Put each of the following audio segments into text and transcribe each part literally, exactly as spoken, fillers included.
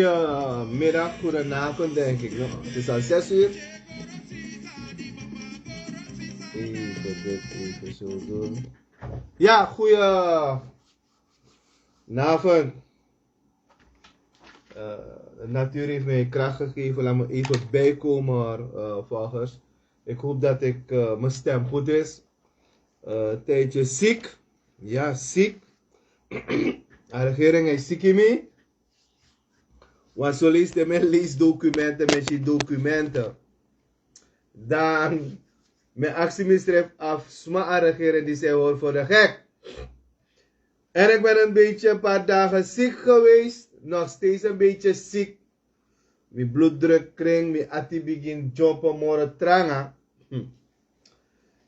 Goedemiddag, goedenavond, denk ik. No? Het is al zes uur. Even dit, even zo doen. Ja, goedenavond. Eh, de natuur heeft mij kracht gegeven. Laat me even bijkomen, eh, volgers. Ik hoop dat ik, eh, mijn stem goed is. Eh, tijdje ziek. Ja, ziek. De regering is ziek in mij. Want zo lees de men lees documenten, men ziet documenten. Dan, men actie misdrijft af, sma aan regering die zij hoort voor de gek. En ik ben een beetje een paar dagen ziek geweest. Nog steeds een beetje ziek. Mijn bloeddruk kring, mijn ati begin jumpen more tranga. Hm.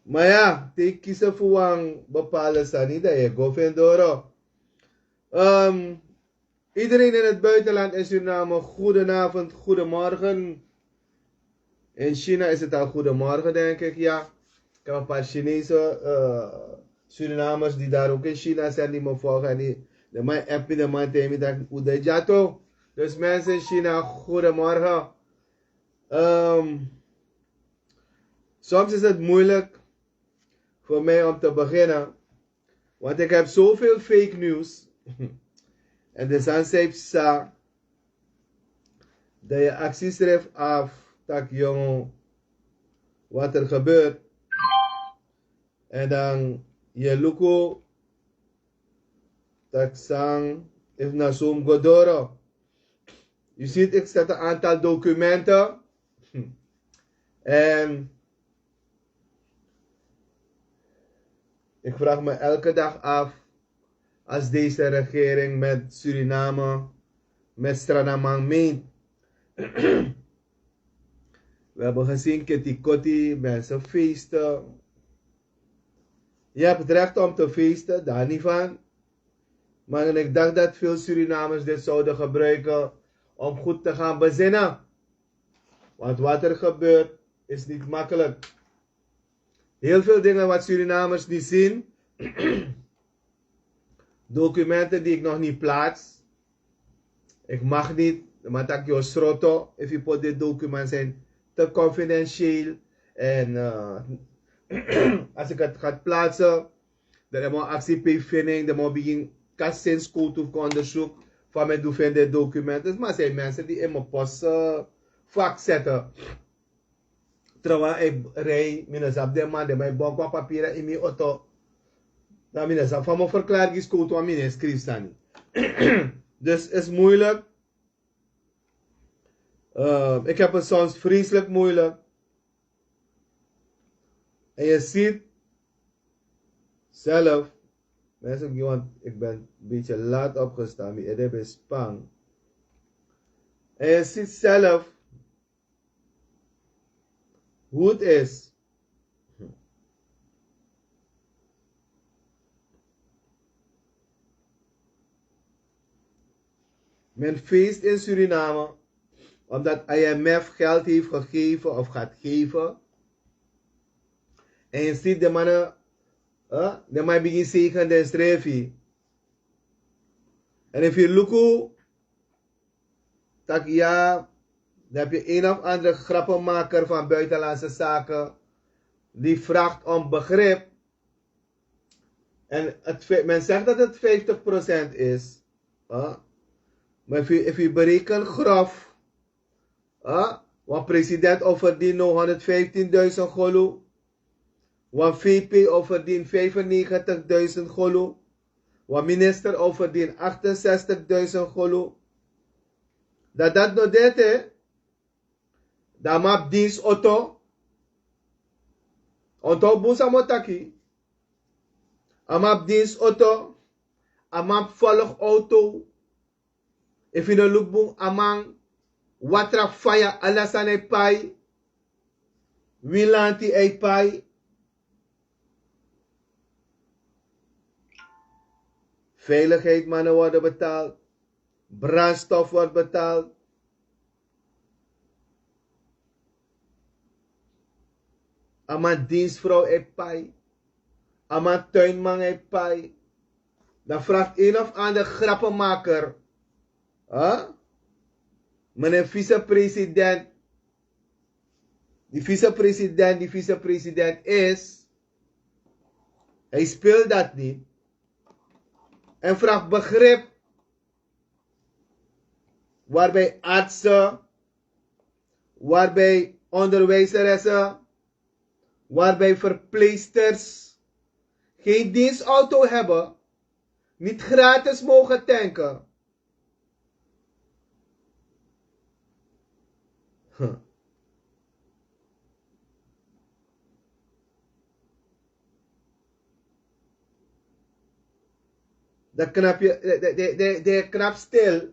Maar ja, te kiezen voor een bepaalde sani, dat je go vind doro. Ehm, iedereen in het buitenland in Suriname, goedenavond, goedemorgen. In China is het al goedemorgen, denk ik, ja. Ik heb een paar Chinese, eh, Surinamers die daar ook in China zijn, die me volgen. En die, de man app me, de man tegen me dat ik Udejato. Dus mensen in China, goedemorgen. Ehm, soms is het moeilijk voor mij om te beginnen, want ik heb zoveel fake news. En de Zansei psa, dat je actie schrijft af, tak jong, wat er gebeurt. En dan je luku tak sang, if na sum go doro. Je ziet, ik zet een aantal documenten. En ik vraag me elke dag af, als deze regering met Suriname, met Sranamang meent. We hebben gezien, Kitty Kotti, mensen feesten. Je hebt het recht om te feesten, daar niet van. Maar ik dacht dat veel Surinamers dit zouden gebruiken om goed te gaan bezinnen. Want wat er gebeurt, is niet makkelijk. Heel veel dingen wat Surinamers niet zien, documenten die ik nog niet plaats. Ik mag niet, maar dat je sroto, if je pot dit document zijn te confidentieel. En, eh, als ik het ga plaatsen, dan heb ik een actie pay vinning, dan moet ik in kassin school toe onderzoek van mijn doe vinden documenten. Maar er zijn mensen die in mijn post, eh, vak zetten. Terwijl ik rij, mi no sabi den man, den man e bon kon a papira in mi auto. Dan mi no sabi fa mi o verklari gi skowtu, want mi no e skrifi sani. Dus is moeilijk. Eh, ik heb het soms vreselijk moeilijk. En je ziet zelf, mensen, want ik ben een beetje laat opgestaan, mi ede ben span. En je ziet zelf hoe het is. Men feest in Suriname, omdat I M F geld heeft gegeven of gaat geven. En je ziet de mannen, eh, de man begin zegen den srefi. En if you look, tak ja, dan heb je een of andere grappenmaker van Buitenlandse Zaken die vraagt om begrip. En het, fe- men zegt dat het vijftig procent is. Hè? Maar if je, if je berekent grof, hè? Want president o verdien no honderdvijftienduizend golu. Want V P o verdien vijfennegentigduizend golu. Want minister o verdien achtenzestigduizend golu. Dat dat no dete. Dan map dienst auto. Onto busa motaki. A map dienst auto. A map volg auto. If you no look bun, a man watra faya, ala sani e pai. Wi lanti e pai. Veiligheidsmannen worden betaald. Brandstof wordt betaald. A man dienstvrouw e pai. A man tuinman e pai. Dan vraagt een of ander grappenmaker. Hè? Meneer vicepresident, die vicepresident, die vicepresident is, hij speelt dat niet. En vraagt begrip, waarbij artsen, waarbij onderwijzeressen, waarbij verpleegsters geen dienstauto hebben, niet gratis mogen tanken. Huh. Dan knap je, de, de, de, de knap stil.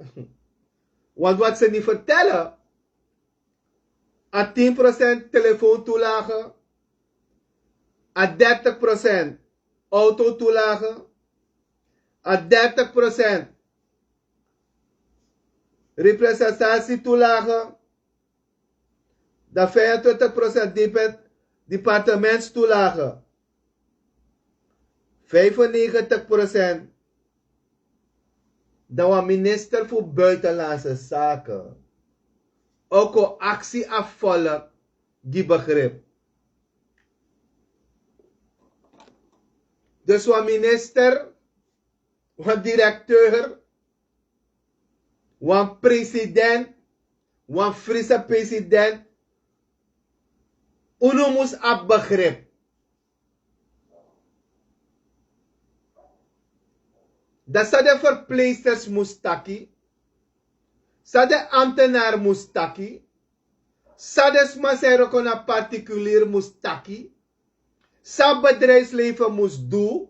Want wat ze niet vertellen, a tien procent telefoontoelage, a dertig procent autotoelage, a dertig procent representatietoelage, dan vijfentwintig procent departementstoelage, vijfennegentig procent dan wan minister fu buitenlandse zaken o kon aksi a volk gi begrip. Dus wan minister, wan directeur, wan president, wan Friese president, unu mus abi begrip. Dan san den verpleegsters mus taki, san den ambtenaar mus taki, san den sma san e wroko na partikulier mus taki, san bedrijfsleven mus du.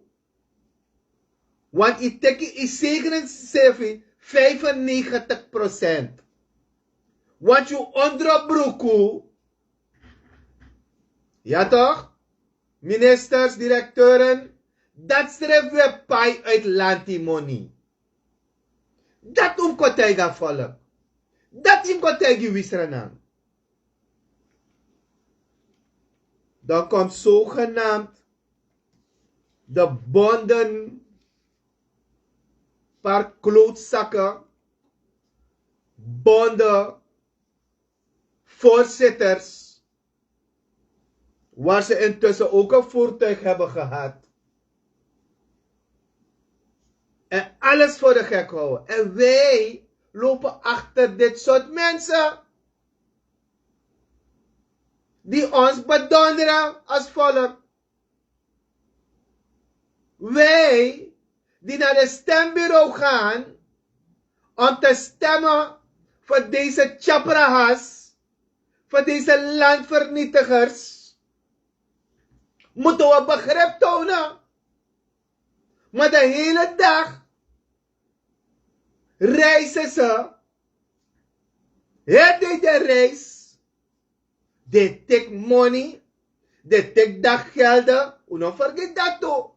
Want yu teki yu zegerensefi vijfennegentig procent. Want yu ondro bruku, ja toch, ministers, directeuren, dat schrijft weer pai uit lantimoni. Dat yu mus kon taigi a volk. Dat yu mus kon taigi wisranan. Dan komt zogenaamd de bonden, paar klootzakken, bonden, voorzitters, waar ze intussen ook een voertuig hebben gehad. En alles voor de gek houden. En wij lopen achter dit soort mensen die ons bedonderen als volk. Wij die naar het stembureau gaan om te stemmen voor deze tjaprahas, voor deze landvernietigers, moeten we begrip tonen. Maar de hele dag reizen ze. Het deed de reis. Den teki money, den teki daggelden, un no fergiti dati tu.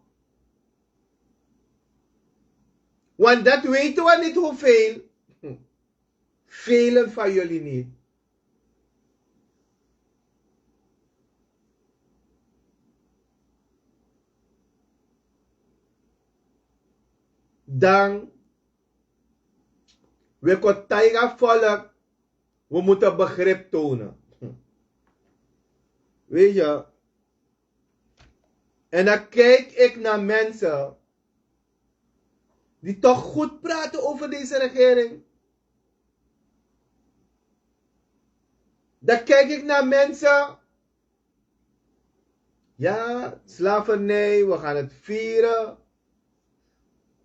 Want dati weten we niet hoeveel. Velen van jullie niet. Dan we kon taigi a volk, we moeten begrip tonen. Weet je, en dan kijk ik naar mensen die toch goed praten over deze regering. Dan kijk ik naar mensen, ja, slavernij, we gaan het vieren.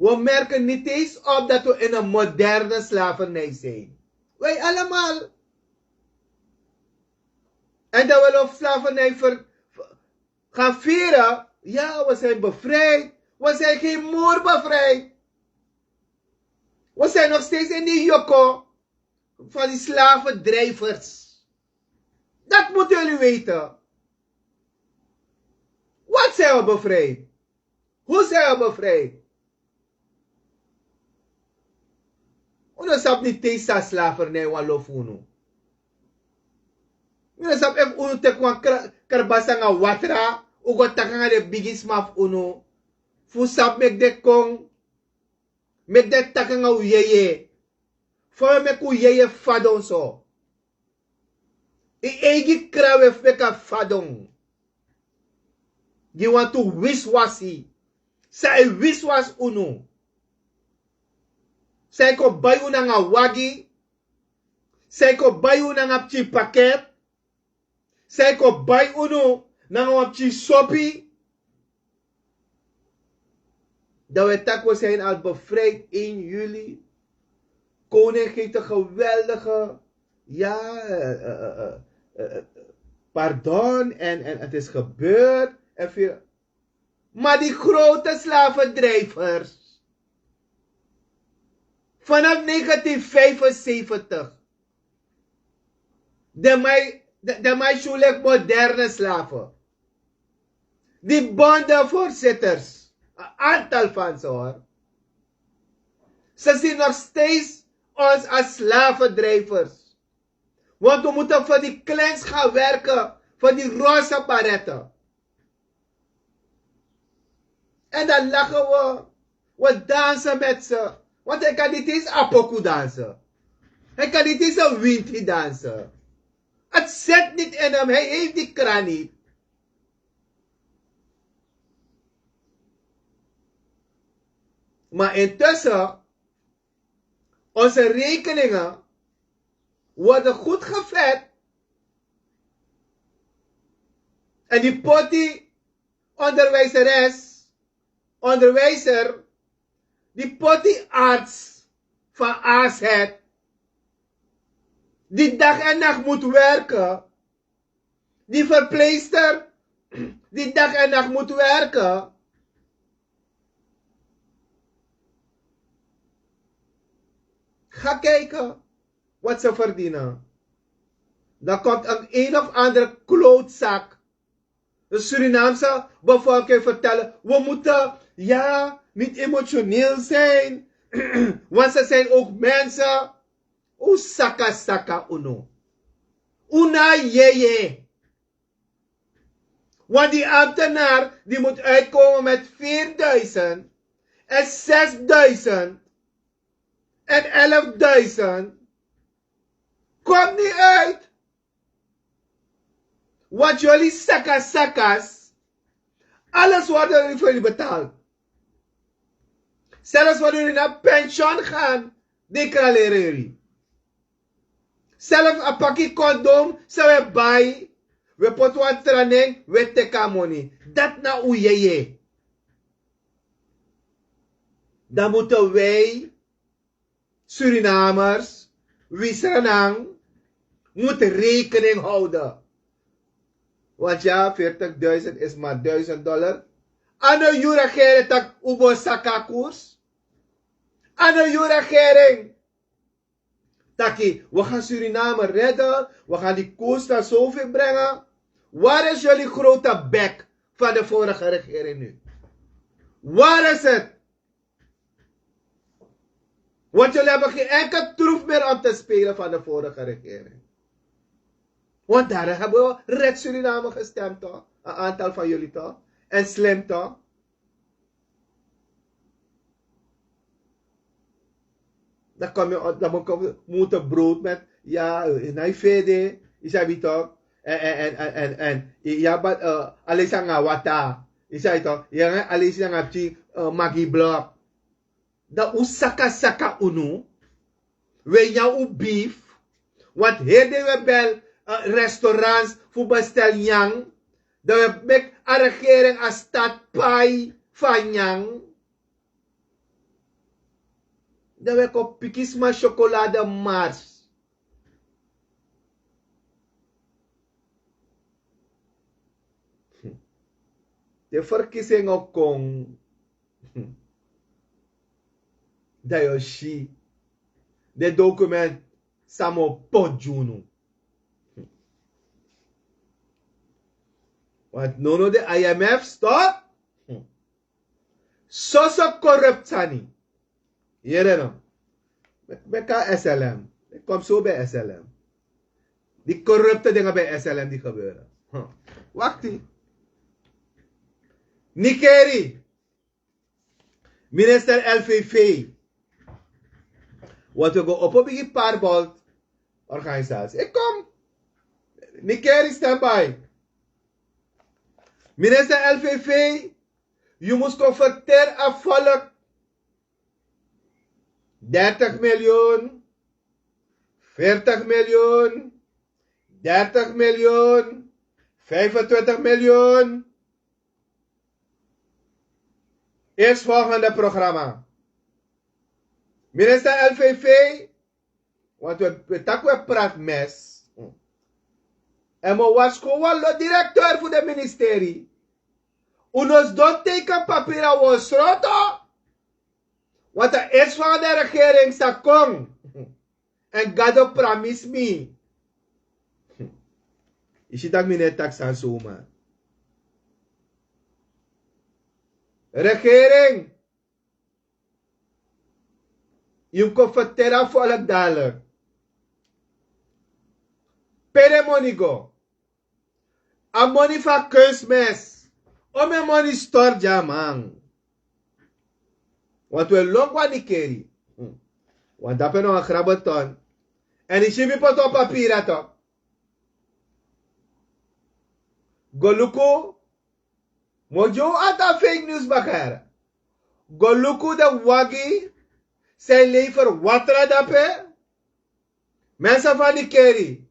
We merken niet eens op dat we in een moderne slavernij zijn. Wij allemaal. En dan willen we slavernij ver, gaan vieren. Ja, we zijn bevrijd. We zijn geen moer bevrijd. We zijn nog steeds in die joko van die slavendrijvers. Dat moeten jullie weten. Wat zijn we bevrijd? Hoe zijn we bevrijd? Unu sabi niet eens san slavernij wan lo fu unu. Mi no sabi efu unu teki wan kra-, krabasi nanga watra, un go taki nanga den bigisma fu unu. Fu sabi meki den kon, meki den taki nanga un yeye. Fa wi e meki un yeye fadon so? Yu eigi kra wi e meki a fadon. Gi wantu wiswasi. San e wiswasi unu? San e kon bai unu nanga wagi? San e kon bai unu nanga pikin paket? San e kon bai unu nanga wan pikin sopi? Dan wi e taki wi zijn al bevrijd één juli. Koning geeft een geweldige, ja, eh, eh, eh, eh, eh, pardon en, en het is gebeurd. En veel. Maar die grote slavendrijvers, vanaf negentien vijfenzeventig, de mai, de, de mai sjoen lijkt moderne slaven. Die bondenvoorzitters, een aantal van ze hoor. Ze zien nog steeds ons als slavendrijvers. Want we moeten voor die klins gaan werken, voor die roze baretten. En dan lachen we. We dansen met ze. Want hij kan niet eens apoku dansen. Hij kan niet eens een winti dansen. Het zit niet in hem. Hij heeft die kraan niet. Maar intussen, onze rekeningen worden goed gevet. En die poti onderwijzeres, onderwijzer, die poti arts van A Z, die dag en nacht moet werken, die verpleegster, die dag en nacht moet werken. Ga kijken wat ze verdienen. Dan komt een, een of andere klootzak, de Surinaamse bevolking, vertellen: we moeten, ja, niet emotioneel zijn, want ze zijn ook mensen. Un saka saka unu. Un na yeye. Want die ambtenaar die moet uitkomen met vierduizend en zesduizend en elfduizend, komt niet uit. Want jullie sakasakas, alles wordt voor jullie betaald. Zelfs wanneer jullie naar pensioen gaan, declareren jullie. Zelfs a paki condom san we bai, we poti wan tra nen, we teki a moni. Dati na un yeye. Dan moeten wij Surinamers, wi Sranan, moet rekening houden. Want ja, veertigduizend is maar duizend dollar. A no yu regering taki un bo saka koers. A no yu regering taki: we gaan Suriname redden, we gaan die koers naar zoveel brengen. Waar is jullie grote bek van de vorige regering nu? Waar is het? Want jullie hebben geen enkel troef meer om te spelen van de vorige regering. Want daar hebben we Red Suriname gestemd, toch? Een aantal van jullie, toch? En slim, toch? Dan kom je, dan moet je moeten brood met, ja, na je V D, je sabi toch? En, en, en, en, en, en, ja, maar, eh, alleen zijn wata. Je sabi toch? Ja, alleen zijn, eh, Maggi blok. Dan un saka saka unu. We nyan un beef. Want heri dei we bel, eh, restaurants fu bestel nyan. Dan we meki a regering a stad pai fu a nyan. Dan we kon piki sma syokolade mars. Te verkiezingen kon, dan yu o si den document san mi o poti gi unu. Want nono de I M F stop. Soso corrupt sani. Yere no. Meki a S L M. Meki kon so bij S L M. Die corrupte dingen bij S L M die gebeuren. Huh. Wakti. Nikeri. Minister L V V. Want we go opo bigi parbolt organisasi. Ik kom. Nikeri standby. Minister L V V, you must converteer a volk. Dertig miljoen, veertig miljoen, dertig miljoen, vijfentwintig miljoen. Eerstvolgende programma. Minister L V V, want we, we taki we praat mes. En mo waskowan lo directeur voor de ministerie. Unos don teken papira wo sroto. Want a eerstvolgende regering sa kon. En Gado promise mi. Isi taki mi ne taki san suma. Regering. Yu kon vertera volk dalik. Pere moni go. A moni fu a kunstmes. O mi moni stor dyaman. Want we lon go a Nikeri. Want dape no a grabeton. En isi mi poto papira to. Go luku. Mo gi un ata fake news bakara. Go luku de wagi. San e lever watra dape. Mense fu a Nikeri.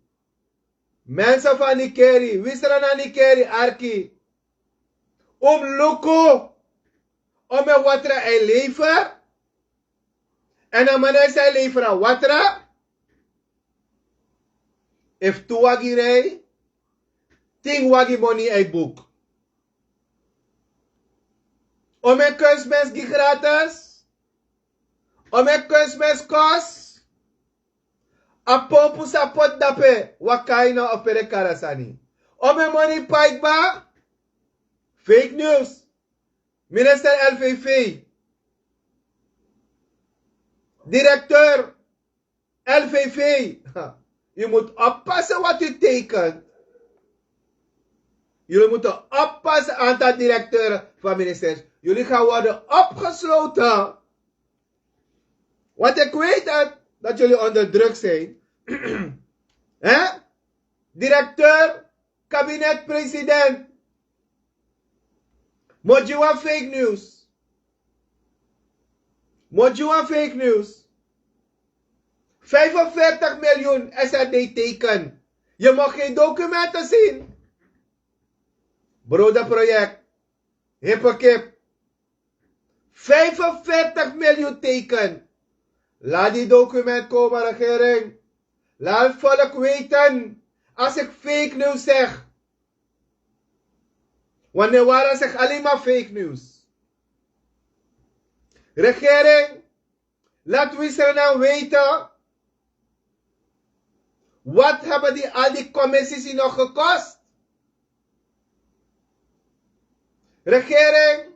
Mense fu a Nikeri, wi sran na Nikeri arki. Un mus luku. O mi watra e lever. En a man e sa e lever a watra. Efu tu wagi rei. Tin wagi moni e buk. O mi kunstmes gi gratis. O mi kunstmes kos. A pompu sa poti dape wakaina of pere kara sani. O mi moni pai kba. Fake news. Minister L V V. Directeur L V V. Yu mus oppassen wat yu tekent. Jullie moeten oppassen, aantal directeuren van ministers. Jullie gaan worden opgesloten. Want ik weet het, dat jullie onder druk zijn. Hè? Directeur, kabinet, president. Mo gi wan fake news. Mo gi wan fake news. Vijfenveertig miljoen S R D teken. Je mag geen documenten zien. Broederproject. Hippokip. Vijfenveertig miljoen teken. Laat die document komen, regering. Laat het volk weten als ik fake news zeg. Wanneer waren zeg alleen maar fake news. Regering, laat Wisserenaan weten. Wat hebben die, al die commissies hier nog gekost? Regering.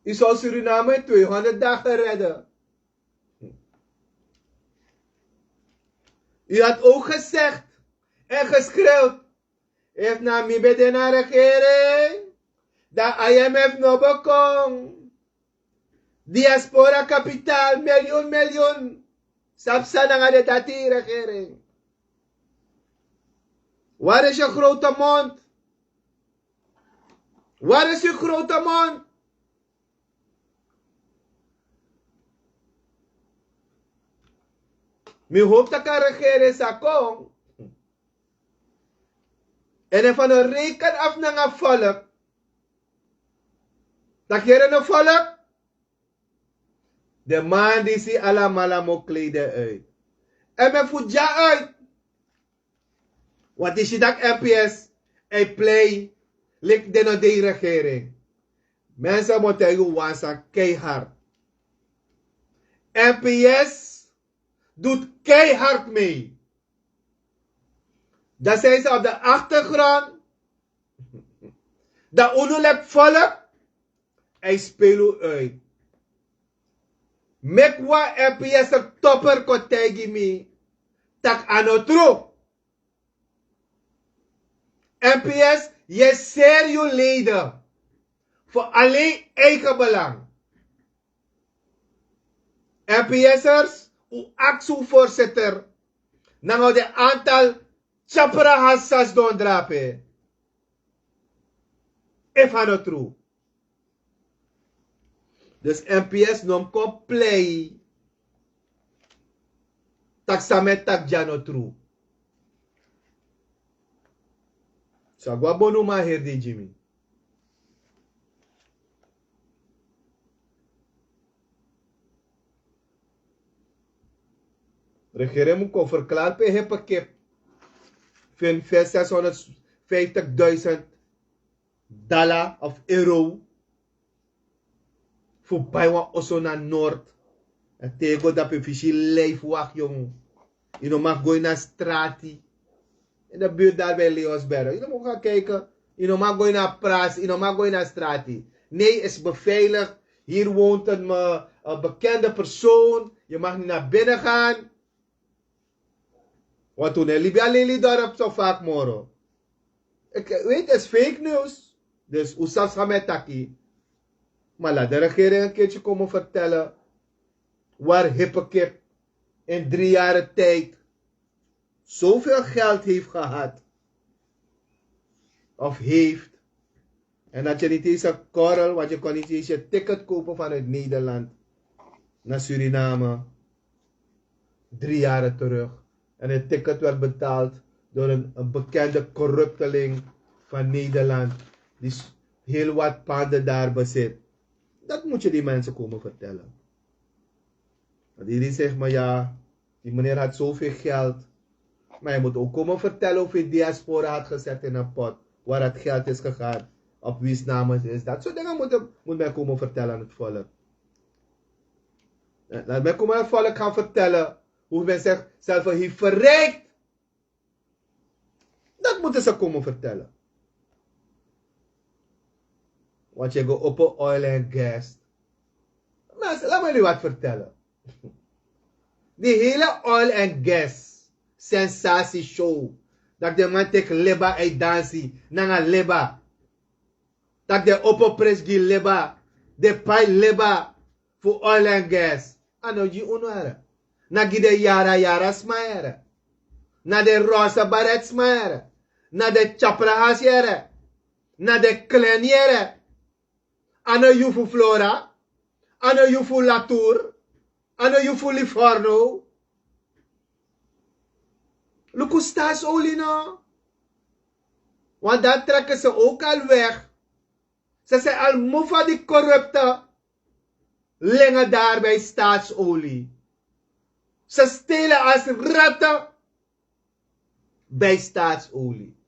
U zou Suriname in tweehonderd dagen redden. U had ook gezegd en geschreeuwd. Efu na mi ben de na regering, dan I M F no ben kon. Diaspora kapitaal, miljoen, miljoen. Sabi san nanga den dati regering. Waar is je grote mond? Waar is je grote mond? Mi hopi tak' a regering sa kon. En efu a no reken afu nanga volk, tak' yere no volk. Den man disi alamala mu klei den uit. En mi fu dya uit. Want yu si tak' M P S e plei leki den no de ini regering. Mensen, mi o taigi un wan sani keihard. M P S doet keihard mee. Dan zijn ze op de achtergrond. Dan unu leki volk, hij speel u uit. Meki wan M P S topper kon taigi mi tak' a no tru. N P S, yu e seri yu leden fu alen eigen belang. N P S'ers, un aksi un voorzitter nanga den antal tyaprahasi san sidon drape. Efu a no tru. Dus N P S no mus kon plei tak' san mi e taki dya no tru. So a go a bonuman heri di gi mi. Regering mus kon verklari pe hipokip fu en zeshonderdvijftigduizend dala of euro fu bai wan oso na nord. En te yu go dape fu si lijfwak yongu. Yu no mag go ini a strati. In de buurt daar bij Leonsberg. Yu no mag gaan kijken. Yu no mag go ini a pras. Yu no mag go ini a strati. Nee, is beveiligd. Hier woont een, eh, een bekende persoon. Je mag niet naar binnen gaan. Want un e libi a leli dorp so fak moro. Ik weet, is fake news. Dus un sabi san mi e taki. Maar laat de regering een keertje komen vertellen waar Hippokip in drie jaren tijd zoveel geld heeft gehad of heeft. En dat je niet eens een korrel, want je kon niet eens je ticket kopen vanuit Nederland naar Suriname. Drie jaren terug. En het ticket werd betaald door een, een bekende corrupteling van Nederland, die s- heel wat panden daar bezit. Dat moet je die mensen komen vertellen. Want iedereen zegt maar ja, die meneer had zoveel geld. Maar je moet ook komen vertellen hoeveel diaspora had gezet in een pot, waar het geld is gegaan, op wiens naam het is. Dat soort dingen moet, moet men komen vertellen aan het volk. Eh, laat men komen aan het volk gaan vertellen hoe men zichzelf heeft verrijkt. Dat moeten ze komen vertellen. Want je gaat open oil en gas. Mensen, laat me jullie wat vertellen. Die hele oil en gas sensatieshow. Dat de man tek liba uit dansi nanga liba. Dat de opo pres gi liba. De pai liba fu oil en gas. A no gi unu here. Na gi de yara yara sma here. Na de rosa baret sma here. Na de chaprahas here. Na de klen here. A no yu fu Flora. A no yu fu Latour. A no yu fu Livorno. Luku Staatsolie no. Want dan trekken ze ook al weg. Ze zijn al moe van die corrupte lingen daar bij Staatsolie. Ze stelen als ratten bij Staatsolie.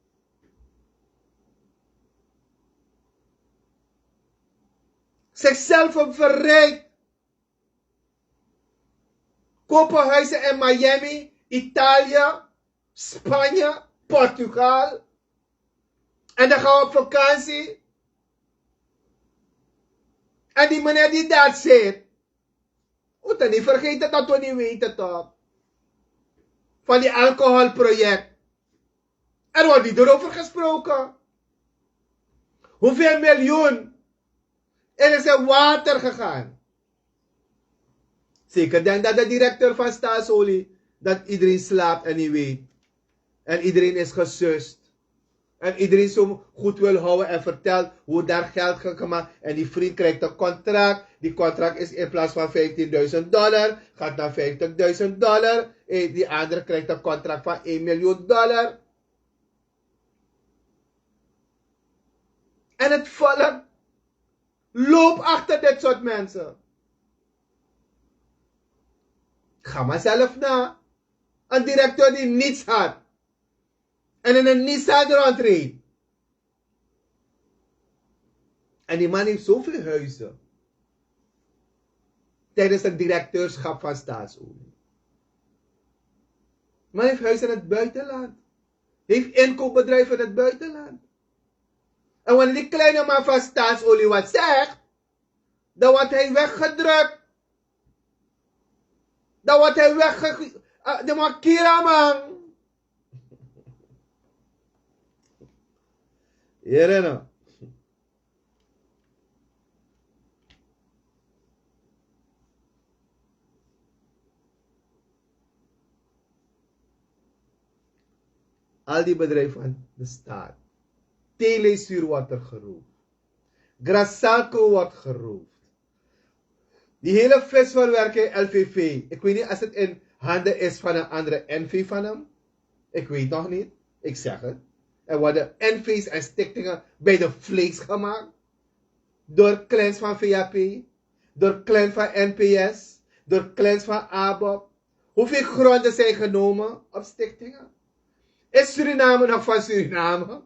Zichzelf verrijkt. Kopen huizen in Miami, Italië, Spanje, Portugal. En dan gaan we op vakantie. En die meneer die daar zit, we moeten niet vergeten dat we niet weten toch. Van die alcoholproject. Er wordt niet erover gesproken. Hoeveel miljoen er is in water gegaan. Zeker denk dat de directeur van Staatsolie, dat iedereen slaapt en niet weet. En iedereen is gesust. En iedereen zo goed wil houden en vertelt hoe daar geld gaat gemaakt. En die vriend krijgt een contract. Die contract is in plaats van vijftienduizend dollar, gaat naar vijftigduizend dollar. Eh, die andere krijgt een contract van één miljoen dollar. En het volk loopt achter dit soort mensen. Ga maar zelf na. Een directeur die niets had. En in een Nissan rondreed. En die man heeft zoveel huizen. Tijdens het directeurschap van Staatsolie. Maar hij heeft huizen in het buitenland. Hij heeft inkoopbedrijven in het buitenland. En wanneer die kleine man van Staatsolie wat zegt, dan wordt hij weggedrukt. Dan wordt hij wegge... eh, de man kira man. Here no. Al die bedrijven van de staat. Telestuur wordt er geroofd. Grasalco wordt geroofd. Die hele visverwerking L V V. Ik weet niet als het in handen is van een andere N V van hem. Ik weet nog niet. Ik zeg het. Er worden N V's en stichtingen bij de vlees gemaakt. Door clans van V A P. Door clan van N P S. Door clans van ABOP. Hoeveel gronden zijn genomen op stichtingen? Is Suriname nog van Suriname?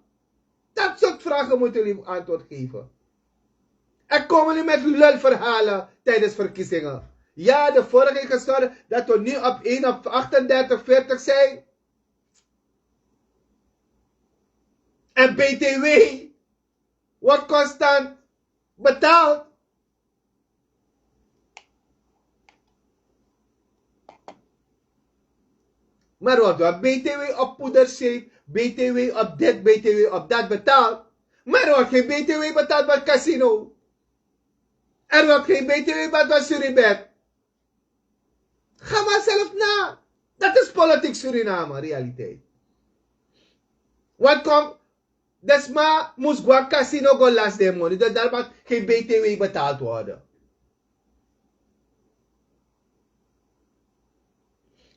Dat soort vragen moeten jullie antwoord geven. En komen jullie met lulverhalen tijdens verkiezingen. Ja, de vorige heeft gezorgd dat we nu op één op achtendertig, veertig zijn. En B T W wordt constant betaald. Maar er wordt wel B T W op poederzeep, B T W op dit, B T W op dat betaald. Maar er wordt geen B T W betaald bij casino. Er wordt geen B T W betaald bij Suribet. Ga maar zelf na. Dat is politiek Suriname, realiteit. Want kom, Desma moest go a casino go las den money. Dus daar mag geen B T W betaald worden.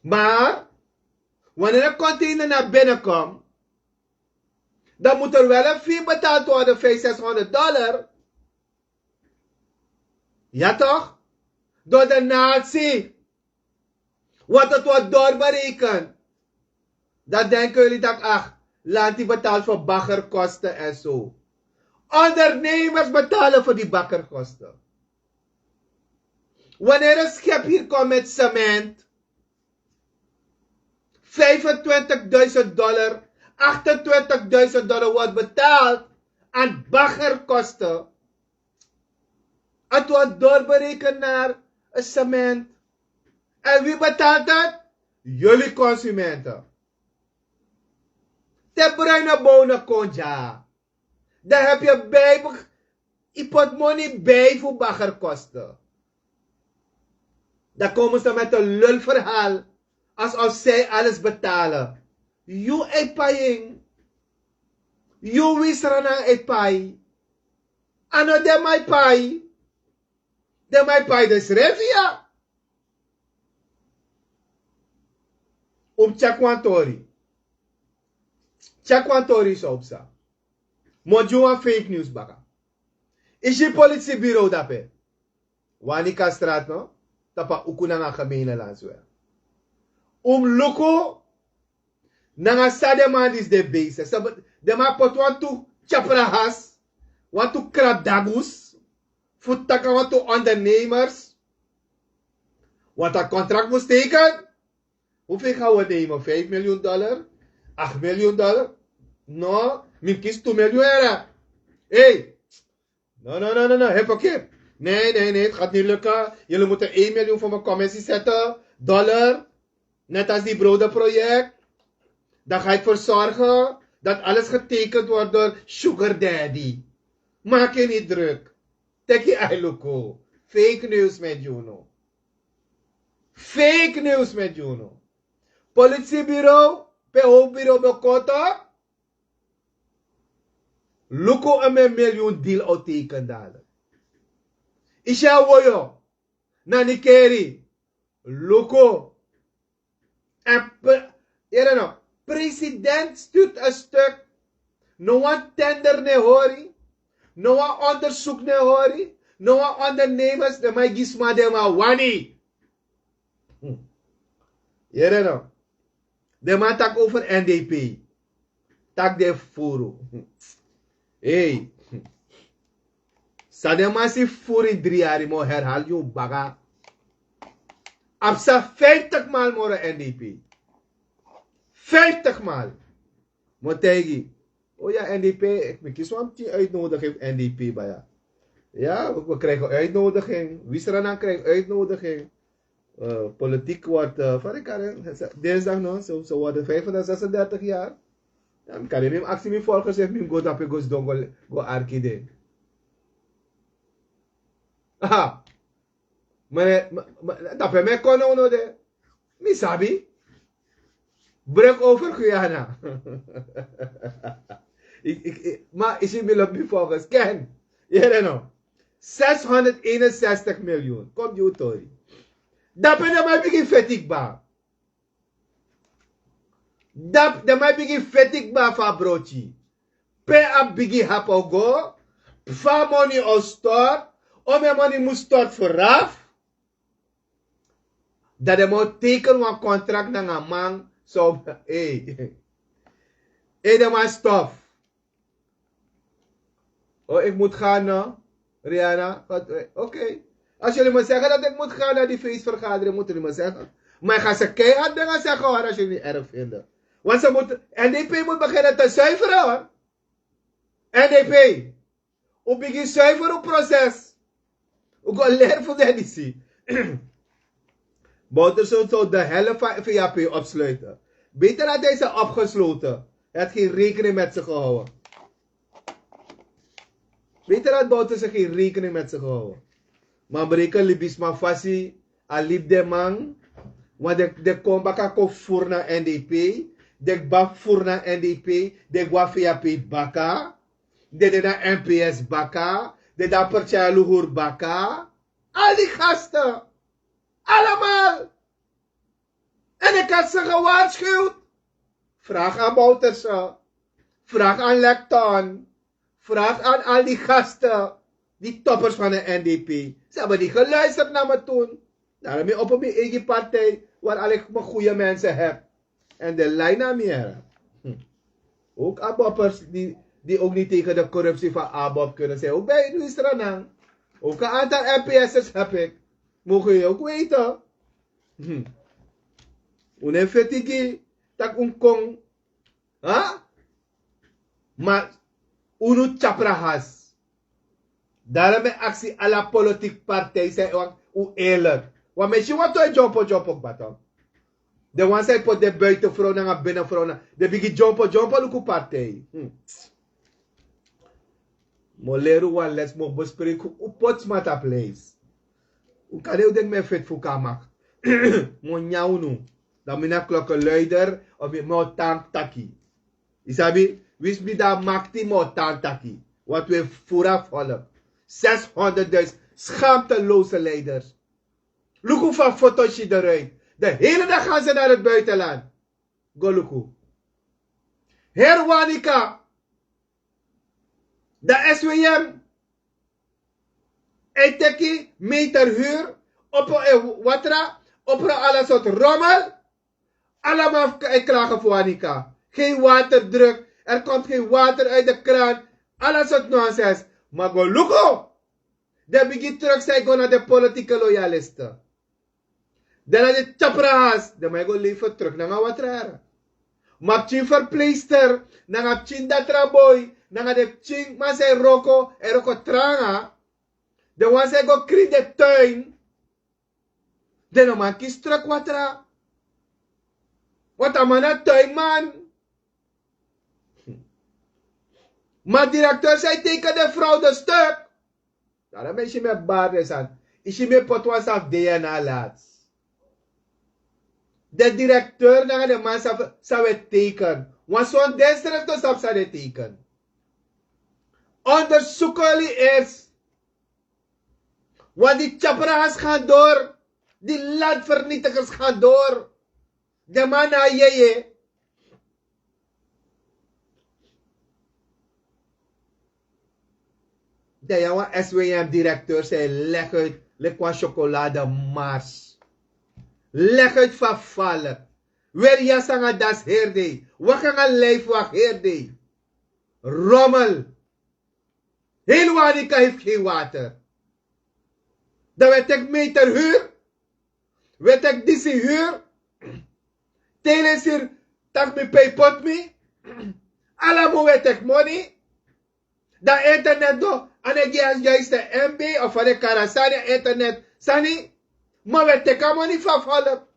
Maar wanneer een container naar binnen komt, dan moet er wel een fee betaald worden, vijf, zeshonderd dollar. Ja toch? Door de natie. Want het wordt doorberekend. Dan denken jullie dat, ach, lanti betaalt voor baggerkosten en zo. Ondernemers betalen voor die baggerkosten. Wanneer een schip hier komt met cement, vijfentwintigduizend dollar, achtentwintigduizend dollar wordt betaald aan baggerkosten. Het wordt doorberekend naar het cement. En wie betaalt het? Jullie consumenten. Te bruine bonen kon ja. Dan heb je bij, je portemonnee bij voor baggerkosten. Dan komen ze met een lulverhaal alsof zij alles betalen. You e paying. You wisrana e pay. Ano den man e pai. Den man e pai densrefi ya. Un mus tyaki wan tori. Tyaki wan tori so un psa. Mi o gi un wan fake news baka. Yu si politie bureau dape. Wani kan strat no. Tapu a uku nanga gemene landsweg. Un mus luku nanga san den man disi de bezig. Den man poti wantu tyaprahas, wantu krabdagus fu taki na wantu ondernemers. Want a contract mus teken. Hoeveel gaan we nemen? Vijf miljoen dollar? Acht miljoen dollar? No, mi kisi tu miljoen era. Hey, no, no, no, no, no, hypocriet. Nee, nee, nee, het gaat niet lukken. Jullie moeten één miljoen voor mijn commissie zetten. Dollar. Net als die brodenproject. Dan ga ik ervoor zorgen dat alles getekend wordt door Sugar Daddy. Maak je niet druk. Teki Ailuku. Fake news met Juno. Fake news met Juno. Politiebureau, pe hoofdbureau Bokota. Luku en men miljoen deal o teken dadelijk. Isi a woyo, na Nikeri, luku. En pre-, yere no, president stuurt een stuk. No wan tender ne hori. No wan onderzoek ne hori. No wan ondernemers, den man e gi sma den man wani. Hm. Yere no. Den man taki over N D P. Taki den fufuru. Hey. San den man si fufuru ini dri yari, mi o herhaal yu baka. A psa vijftig maal moro N D P. Vijftig maal. Mi o taigi. O ya, N D P, mi kisi wan pikin uitnodiging fu N D P baya. Ja, we, we krijgen uitnodiging. Wisranan krijgt uitnodiging. Eh, politiek wordt, eh, van de Karen, dinsdag no, ze, ze worden vijfendertig, zesendertig jaar. Dan mi kan de mi aksi mi volgers efu mi go dape go sidon go arki de. Aha. Mane dape mi kon no no de. Mi sabi. Brek over Guyana. Ma isi mi lobi mi volgers ken. Yere no? Zeshonderd eenenzestig miljoen kom di utori. Dape na mai bigin fetikba. Dap de man bigi feti kba fu a broki. Pe a bigi hapi o go? Fa a moni o stort? Omi a moni mus stort fu raf? Dan den man o teken wan kontrak nanga a man. So ei. Ei den man stop. O ik mus gan no? Riana. Oke. As yuli mus segen dati ik mus gan na di feesvergadering mus yuli mus segen. Ma ik ga se keihard dinge segen hori as yuli ni erg vinde. Want se mus n d p mus begini te zuiveren hori. N d p. Un bigin zuiveren un proses. Un go leri fu den disi. Bouterse zou de helft van vap opsluiten. Beter had hij ze opgesloten. Hij had geen rekening met ze gehouden. Beter had Bouterse geen rekening met ze gehouden. Maar bereken libisma fasi a lib de man. Want de kon baka kon furu na n d p. De kba furu na n d p. De kba vap baka. De de na n p s baka. De de na pertyaya luhur baka. Al die gasten. Allemaal. En ik had ze gewaarschuwd. Vraag aan Bouterse. Vraag aan Lekton. Vraag aan al die gasten. Die toppers van de n d p. Ze hebben niet geluisterd naar me toen. Daarom ben ik op mijn eigen partij waar al ik mijn goede mensen heb. En de lijn naar meer. Ook aboppers die ook niet tegen de corruptie van abob kunnen zijn ook bij nu is er een aan. Ook een aantal n p s'ers heb ik. Mogen jullie ook weten. Unu e fetigi tak' un kon. Ma unu tyapra has. Daro mi e aksi ala politik partij san e wak un eerlik. Wan mi e si wan tu e dyompo dyompo kba tan. Den wan san e poti den buitenfrow nanga binnenfrow na den bigi dyompo dyompo luku partij. Mi o leri un wan les mi o bespreki un poti sma tapu leisi. Un kan de un denki mi e feti fu un kan makti. Mi o nyan unu. Dan mi na klokke luider of mi o tan taki. Yu sabi? Winsi mi de a makti mi o tan taki. Wantu un e furu a folok. Seshonderdduisend skamteloze leiders. Luku fa foto si deruit. De hele dag gan se na de buitenland. Go luku. Heri wanika. Dan swm e teki meter huru. Opo e watra. Opo na ala sortu romel. Alamal e klage fu wanika. Gen waterdruk. Er komt gen water uit de kraan. Ala sortu nonsens. Ma go luku. Den bigin truk san e go na den politike loyaliste. Den na den tyapra has den man e go lever truk nanga watra. Ma pikin ferpleister nanga pikin datra boi nanga den pikin man san e wroko e wroko tranga. Den wan san e go krin den tuin. Den no man kisi truk watra. Watra man na tuinman. Ma direkteur san e teken den fraude stuk. Daro mi e si mi e bari den sani. Yu si mi e poti wan sani fu dna lati. Den direkteur nanga den man san wi e teken wan son den srefto sabi san den teken. Ondersuku oli ers. Wan di tyapra has gan dori. Di landvernitigers gan dori. Den man na a yeye. Dan ya wan swm direkteur san e legi uit leki wan syokolade mars. Legi uit fa falik. Weri yasi nanga dasi heri dei. Waki nanga lifwaki heri dei. Romel. Heli wanika hefi gen water. Dan wi e teki meter huru. Wi e teki disi huru. Telesiri tak' mi pei poti mi. Ala mun wi e teki moni. Dan internet no a no e gi a yuiste mb of a no e kari a sani a internet sani. Ma wi e teki a moni fu a folok.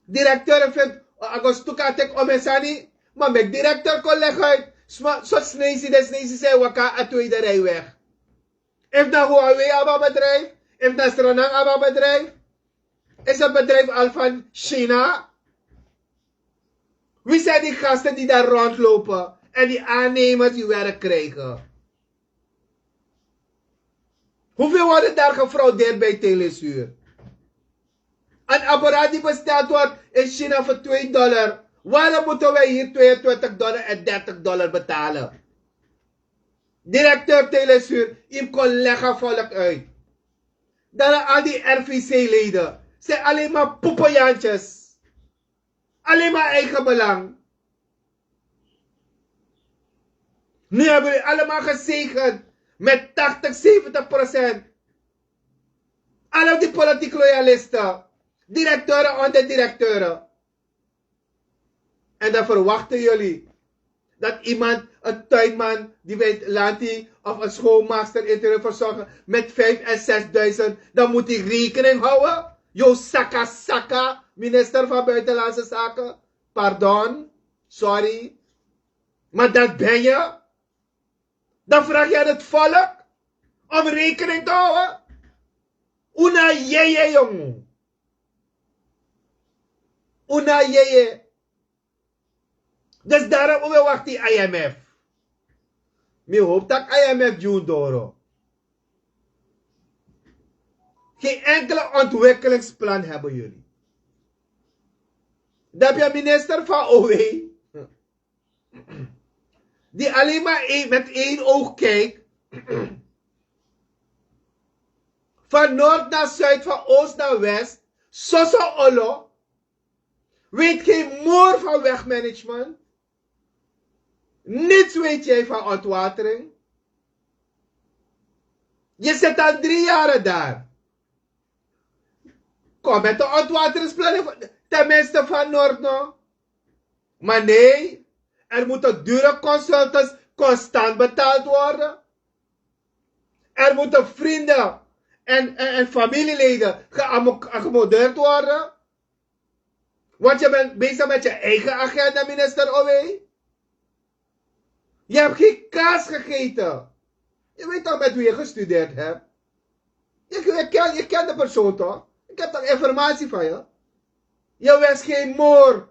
Direkteur e feti A go stuka a teki omesani. Ma meki direkter kon legi uit. Sma so snesi den snesi san e waka a tweede rij weg. Efu na huawei abi a bedrijf, efu na sranang abi a bedrijf, is a bedrijf al van china. Wie zijn die gasten die daar rondlopen en die aannemers die werk krijgen? Hoeveel worden daar gefraudeerd bij telesuur? Een apparaat die besteld wordt in china voor twee dollar, waarom moeten wij hier tweeëntwintig dollar en dertig dollar betalen? Directeur telesuur, yu kon leg a volk uit. Dan al die rvc-leden zijn alleen maar poepenjantjes. Alleen maar eigen belang. Nu hebben we allemaal gezegend met tachtig zeventig procent. Alle die politiek loyalisten, directeuren, onderdirecteuren. En dan verwachten jullie dat iemand, een tuinman die bij het land hier, of een schoonmaakster in te verzorgen met vijf en zesduizend, dan moet hij rekening houden. Yo saka saka, minister van Buitenlandse Zaken. Pardon, sorry. Maar dat ben je. Dan vraag je aan het volk om rekening te houden. Una yeye, jongen. Una yeye. Dus daarom we wachten imf. Mi hoop dat imf jun doro. Geen enkele ontwikkelingsplan hebben jullie. Dan heb je minister van ow, die alleen maar een, met één oog kijkt. Van noord naar zuid, van oost naar west. Soso olo. Weet geen moer van wegmanagement. Niets weet jij van ontwatering. Je zit al drie jaren daar. Kom met de ontwateringsplan, tenminste van noord no. Maar nee, er moeten dure consultants constant betaald worden. Er moeten vrienden en, en, en familieleden geaccommodeerd worden. Want je bent bezig met je eigen agenda, minister ow. Je hebt geen kaas gegeten. Je weet toch met wie je gestudeerd hebt. Je kent de persoon toch? Ik heb toch informatie van je. Je wist geen moer.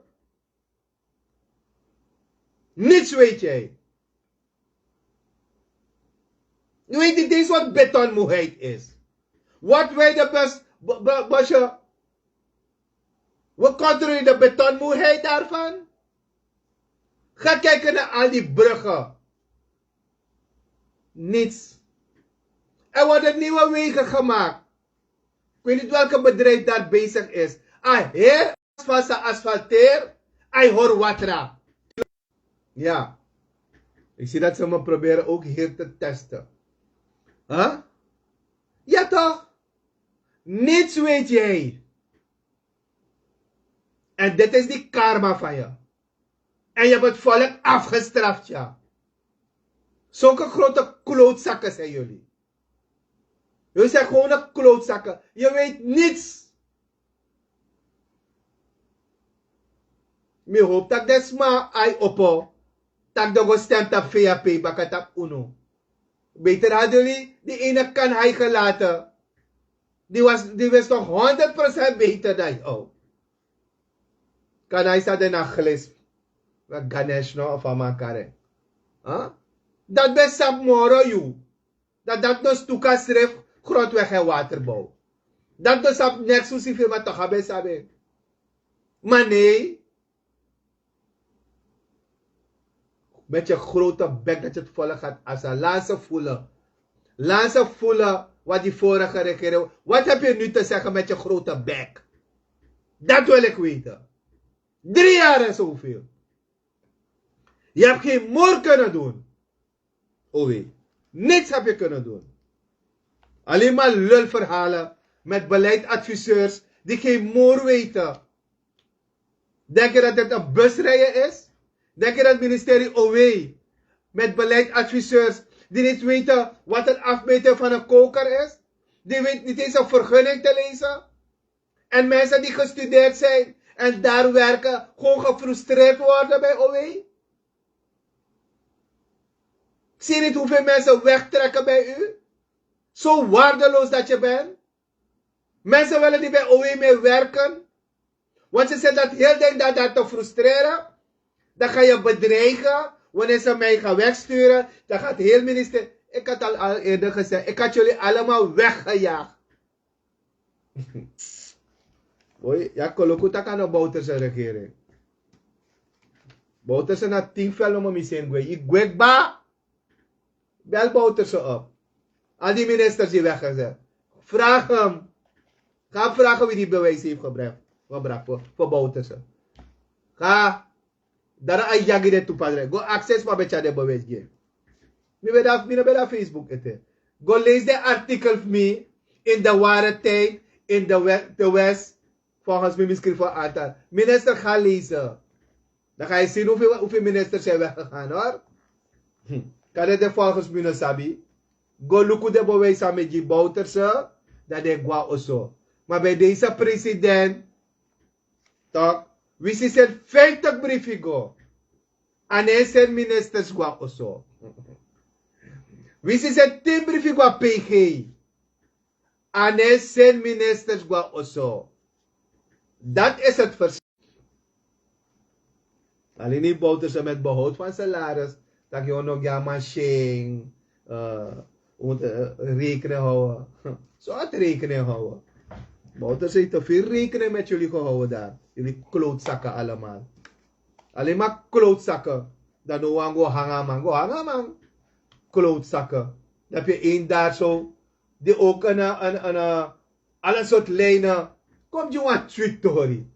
Niets weet jij. Je weet niet eens wat betonmoeheid is. Wat wij de bus, busje, we controleren de betonmoeheid daarvan. Ga kijken naar al die bruggen. Niets. Er worden nieuwe wegen gemaakt. Ik weet niet welke bedrijf daar bezig is. A heel asfalt sa asfalteer. Ai hoor watra. Ja. Ik zie dat ze me proberen ook hier te testen. Huh? Ja toch? Niets weet jij. En dit is die karma van je. En je hebt het volk afgestraft, ja. Zulke grote klootzakken zijn jullie. Jullie zijn gewone klootzakken. Je weet niets. Mi hoop dat den sma ai opo, dat den go stem tapu vap baka tapu unu. Beter hadden jullie die ene kan hij gelaten. Die was, die wist toch honderd procent beter dan jou. Kan hij sa den na glis. We ganesh no of amakare. Dat ben sap moro you. Dat dat no stuka sref grondweg en waterbouw. Dat no sap neks fu sifir ma toch a ben sabi. Maar nee. Met je grote bek dat je het volk gaat asa. Laat ze voelen. Laat ze voelen wat die vorige regering. Wat heb je nu te zeggen met je grote bek? Dat wil ik weten. Drie jaar en zoveel. Je hebt geen moer kunnen doen. Owe. Niks heb je kunnen doen. Alleen maar lulverhalen met beleidsadviseurs die geen moer weten. Denk je dat dit een busrijden is? Denk je dat ministerie O W met beleidsadviseurs die niet weten wat een afmeting van een koker is? Die weten niet eens een vergunning te lezen? En mensen die gestudeerd zijn En daar werken, gewoon gefrustreerd worden bij O W. Zie je niet hoeveel mensen wegtrekken bij u? Zo waardeloos dat je bent. Mensen willen niet bij O W meer werken. Want ze zitten dat heel ding daar, daar te frustreren. Dan ga je bedreigen. Wanneer ze mij gaan wegsturen, dan gaat heel minister. Ik had al, al eerder gezegd, ik had jullie allemaal weggejaagd. Boy, ya koloku taka no Bouterse regering. Bouterse na tin vel no mi sen gwe. I gwe kba. Bel Bouterse op. Al die ministers die weggezet. Vraag hem. Ga vragen wie die bewijs heeft gebracht, gebracht voor, voor Bouterse. Ga. Dara a yagi de tu padre. Go access ma becha de bewijs ge. Mi ben daar, mi no ben daar Facebook ete. Go lees de artikel fu mi in de ware tijd in de, we- de West. Volgens mi, mi schrijf voor aantal. Minister, ga lezen. Dan ga je zien hoeveel, hoeveel ministers zijn weggegaan hoor. Hm. Kan dit de volgens mi no sabi? Go luku de bewijs aan met die Bouterse. Dat de gwa oso. Maar bij deze president, toch? Wisi sen vijftig briefi go. Ane sen ministers gwa oso. Wisi sen tin briefi gwa P G. Ane sen ministers gwa oso. Dat is het verschil. Alleen die Bouterse met behoud van salaris. Dat je nog ja machine. Uh, moet uh, rekenen houden. Zo het rekenen houden. Bouterse heeft te veel rekenen met jullie gehouden daar. Jullie klootzakken allemaal. Alleen maar klootzakken. Dan no wan go hanga man, go hanga man. Klootzakken. Dan heb je één daar zo, die ook een, een, een, een alle soort lijnen. Komt je wat tweet tori.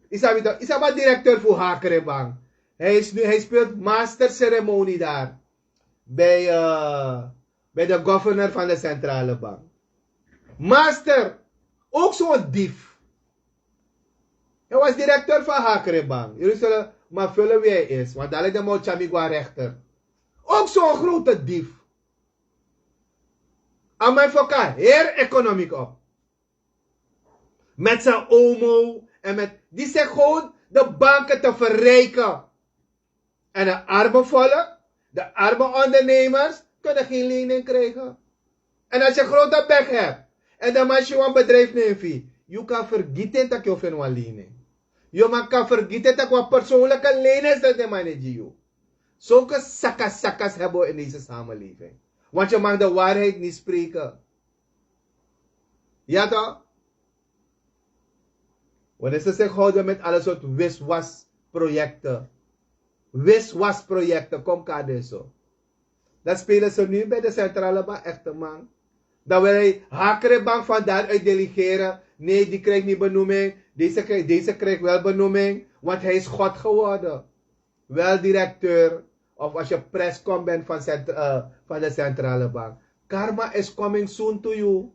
Isabita, Isaba directeur voor Hakerebank. Hij, is nu, hij speelt master ceremonie daar. Bij, uh, bij de governor van de centrale bank. Master, ook zo'n dief. Hij was directeur van Hakrebank. Jullie zullen maar vullen wie hij is. Want dadelijk de Mouchami qua rechter. Ook zo'n grote dief. Aan mijn foka heer economiek op. Met zijn omo en met die zegt gewoon de banken te verrijken. En de arme volk, de arme ondernemers kunnen geen lening krijgen. En als je grote bek hebt en de man si wan bedrijf nefi, you kan vergieten dat je vindt wan lening. Je man kan vergieten dat wan persoonlijke lening is dat de man is die you. Zulke sakasakas hebben we in deze samenleving. Want je mag de waarheid niet spreken. Ja toch? Wanneer ze zich houden met alle soort wiswasprojecten. Wiswasprojecten, kom kadeso. Dan spelen ze nu bij de centrale bank echte man. Dan wil hij Hakrebank van daaruit delegeren. Nee, die krijgt niet benoeming. Deze krijgt, deze krijgt wel benoeming, want hij is God geworden. Wel directeur, of als je preskom bent van, centra- uh, van de centrale bank. Karma is coming soon to you.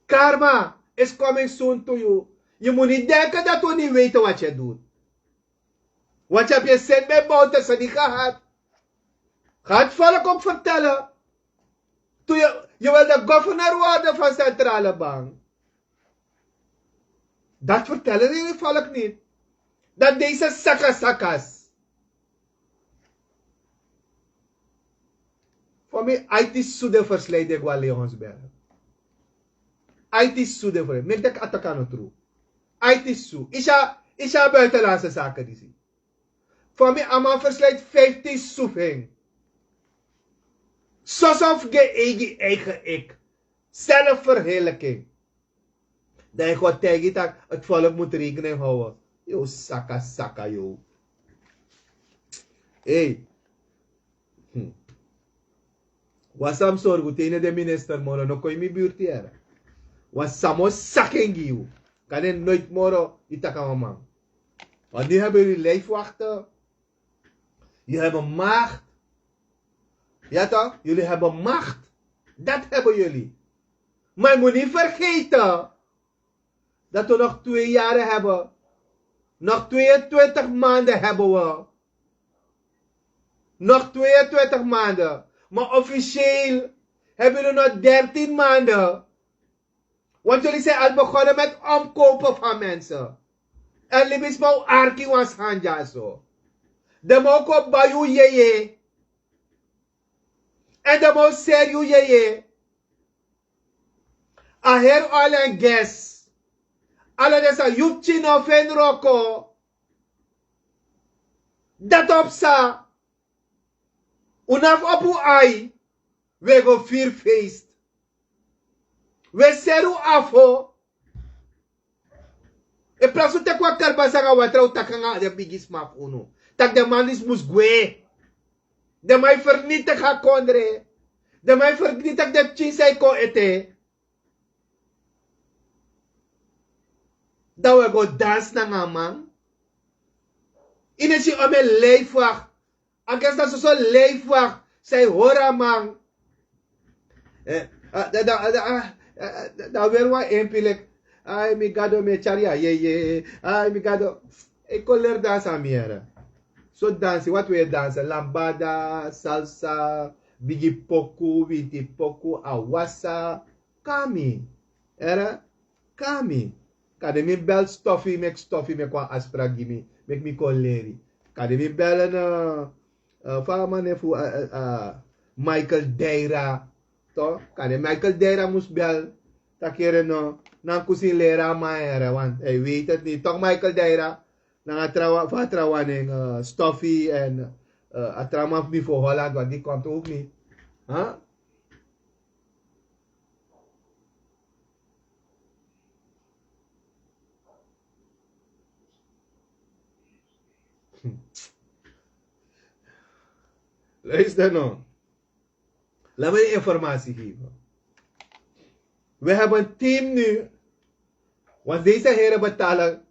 Karma is coming soon to you. Je moet niet denken dat we niet weten wat je doet. Want je hebt je zin bij Bouterse niet gehad. Ga het volk ook vertellen. Toen je, je wilde governor worden van centrale bank. Dat vertellen jullie volk niet. Dat deze sakasakas. Voor mij, I T sude versleid ik wel Leonsberg. I T sude versleid. Mek dat atakano true. I T su. Isha, isha buitenlandse zaken die zie. Voor mij, a man versleid vijftien sufing. Sosof ge eigen eigen ik. Zelfverheerlijking. Dan je gaat tegen dat het volk moet rekening houden. Yo, saka, saka, yo. Hey. Hm. Wasam sorgu tene de minister moro no koi mi buurt yere. Wasamo sakengi yu. Kan en nooit moro itaka mama. Want nu hebben jullie lijfwachten. Jullie hebben macht. Ja toch? Jullie hebben macht. Dat hebben jullie. Maar je moet niet vergeten dat we nog twee jaren hebben. Nog tweeëntwintig maanden hebben we. Nog tweeëntwintig maanden. Maar officieel hebben jullie nog dertien maanden. Want jullie zijn al begonnen met omkopen van mensen. Èn libisma o arki wan sani dyaso. Den man o kon bai yu yeye. Èn den man o seri yu yeye. A heri ala en gesi. Ala den sa yu pikin no feni wroko. Dati o psa. Un no abi opo un ai. Wi e go firi feest. Wi e seri un afo. E prakseri teki wan kalbasi nanga watra un taki nanga den bigisma fu unu. Tak' den man disi mus gwe. Den man e fernitigi a kondre. Den man e fernitigi den pikin san e kon ete. Dan un e go dansi nanga a man. Ini si ome leifwak. A gesi na soso leifwak san e hori a man. Dan weri wan empi leki ai mi gado mi e tyari a yeye. Ai mi gado. E kon leri dansi a mi yere. So dansi wati un e dansi lambada, salsa, bigi poku, winti poku, awasa. Kami. Ere. Kami. Kade mi bel stofi meki stofi meki wan aspra gi mi. Meki mi kon leri. Kade mi bel en fa a man nen fu michael deira. Kade michael deira mus bel. Taki ere no. Nan kusin leri a man ere want hij weet het niti tok michael deira. Nanga a trawan fu a trawan nen stofi en a trawan fu mi fu holland want di kontu fu mi. Luister no. Laat me informatie geven. We hebben een team nu. Want deze heren betalen.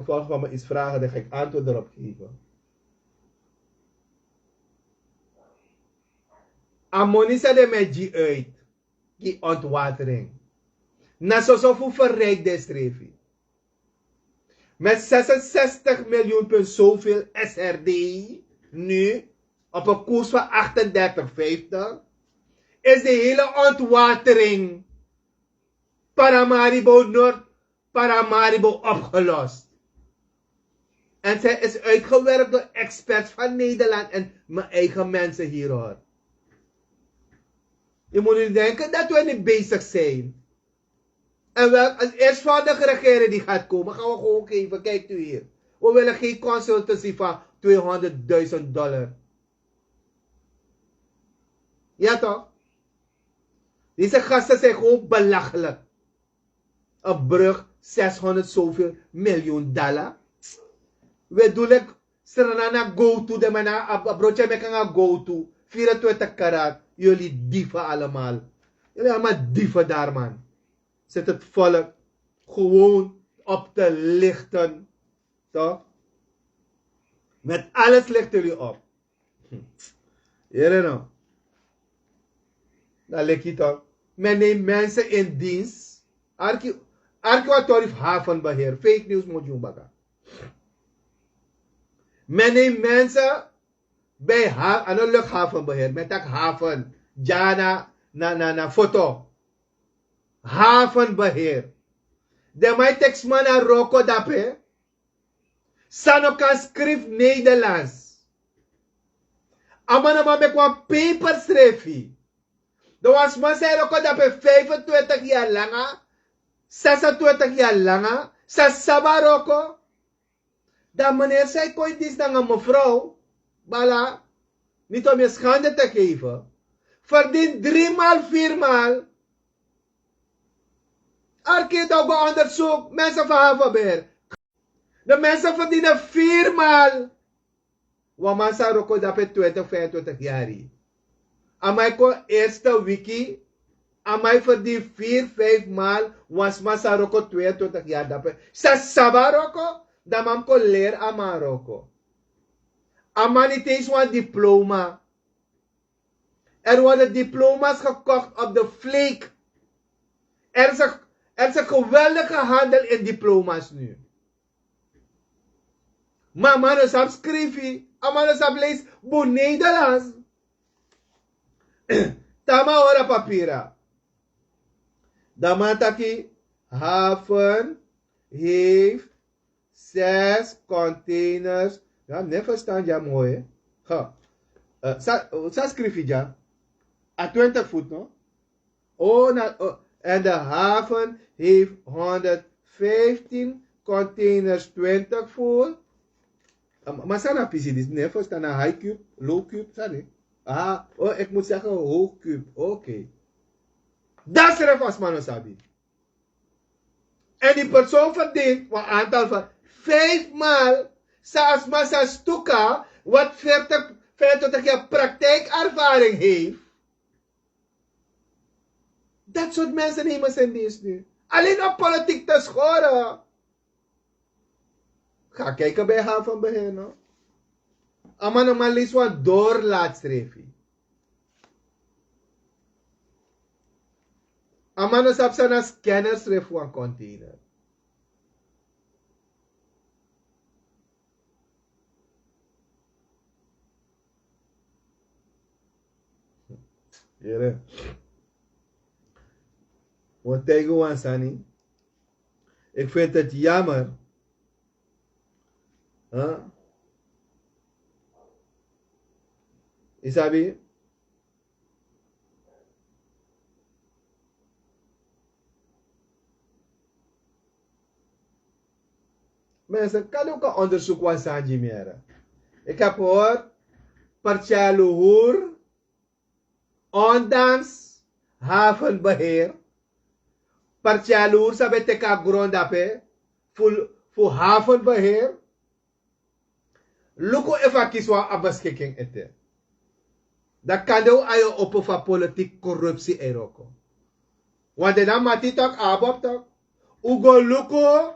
Volgens mij is vragen dan ga ik antwoord erop geven. A moni san den man e gi uit gi ontwatering. Na soso fu verrijk den srefi. Met zesenzestig miljoen punt zoveel srd nu op een koers van achtendertig vijftig is de hele ontwatering Paramaribo Noord Paramaribo opgelost. En zij is uitgewerkt door experts van Nederland en mijn eigen mensen hier hoor. Je moet niet denken dat we niet bezig zijn. En wel als eerstvolgende regering die gaat komen gaan we gewoon geven kijkt u hier. We willen geen consultancy van tweehonderdduizend dollar. Ja toch? Deze gasten zijn gewoon belachelijk. Een brug zeshonderd zoveel miljoen dollar. We doen like sernana go to de mana a broodje mekanga go to vierentwintig karat. Jullie dieven allemaal. Jullie allemaal dieven daar man. Zet het volk gewoon op te lichten. Toch? Met alles lichten jullie op. Yere no. Dan leki tok men neem mensen in dienst. Arki arki wat tori fu havenbeheer fake news modi un baka. Men neem mensen bij ha ano luchthavenbeheer men taki haven dya na na na foto. Havenbeheer. Den man e teki sma na wroko dape. San no kan skrifi nederlands. A man no man meki wan peper srefi. Dan wan sma san e wroko dape vijfentwintig yari langa, sesentwintig yari langa, san sabi a wroko. Dan meneer san e kon ini disi nanga mefrow bala, niti om yu skande te geven, ferdien dri mal viri mal. Arki dan go ondersuk mense fu havenbeheer. De mense ferdien viri mal. Wan man san wroko dape twintig vijfentwintig yari. A man e kon eerste wiki. A man e ferdien viri vijfi mal. Wan sma san wroko twintig yari dape san sabi a wroko. Dan man mus kon leri a man wroko. A man niti ensi wan diploma. Er worden diplomas gekocht op de fleek. Er is een geweldige handel in diplomas nu. Ma a man no sabi skrifi, a man no sabi leisi bun nederlands. Te a man hori a papira, dan a man taki haven heif zes containers. Ya, never stand ya mooi. Ha. Eh, sa, sa skrifi ya. A twintig voet, no? Oh, na, oh, en de haven heeft honderdvijftien containers, twintig vol. Eh, ma, ma san na pisi disi, never stand na high cube, low cube, sorry. Ah, oh, ik moet zeggen hoog cube. Oké. Dat is er vast, man, sabi. En die persoon verdient een aantal van vijf maal Sasma Sastuka, wat veertig, vijfentwintig jaar praktijkervaring heeft. Dat soort mensen nemen ze in dienst nu. Alleen op politiek te schoren. Ga kijken bij havenbeheer, no? A man, a man lees wan doorlaatstrefi. A man no sabi san na scanner srefi wan container. Yere. Wan tijger wan sani. Ik vind het jammer. Huh? Isabi? Mensen, kan ook een onderzoek wan sani gi mi. Ik heb gehoord, Pertjalo Hoer, ondanks havenbeheer, Pertjalo Hoer sabi teki a gron dape fu, fu havenbeheer. Luku efu a kisi wan a beschikking ete. Dan kande un ayo opo fu a politiek corruptie e wroko. Want den na mati tok, a abi op tok. Un go luku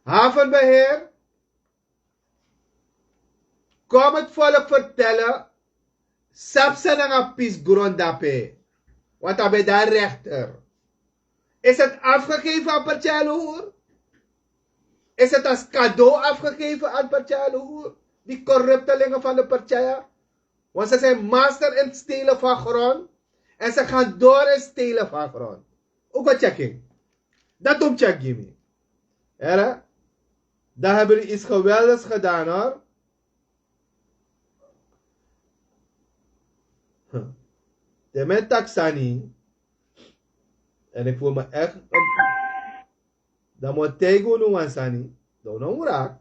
havenbeheer. Kom het volk vertellen. Sabi san nanga pisi gron dape. Want a ben de rechter. Is het afgegeven aan Pertjalo Hoer? Is het als cadeau afgegeven aan Pertjalo Hoer? Die corruptelingen van de Pertjaya. Want ze zijn master in het stelen van grond. En ze gaan door in stelen van grond. Ook wat checking. Dat doen check, Jimmy. Hè? Dan hebben jullie iets geweldigs gedaan, hoor. Huh. De men taki sani. En ik voel me echt. Dan moet tegen unu wan sani. Dan no wrak.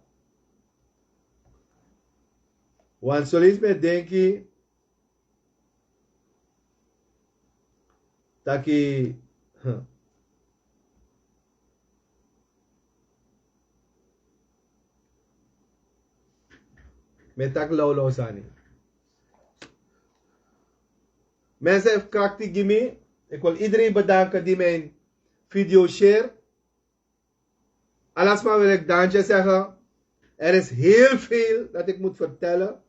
Want zoleis mi e denki taki, huh. Mi e taki lawlaw sani. Mensen, efu krakti gi mi. Ik wil iedereen bedanken die mijn video share. Alasma wil ik dankje zeggen. Er is heel veel dat ik moet vertellen.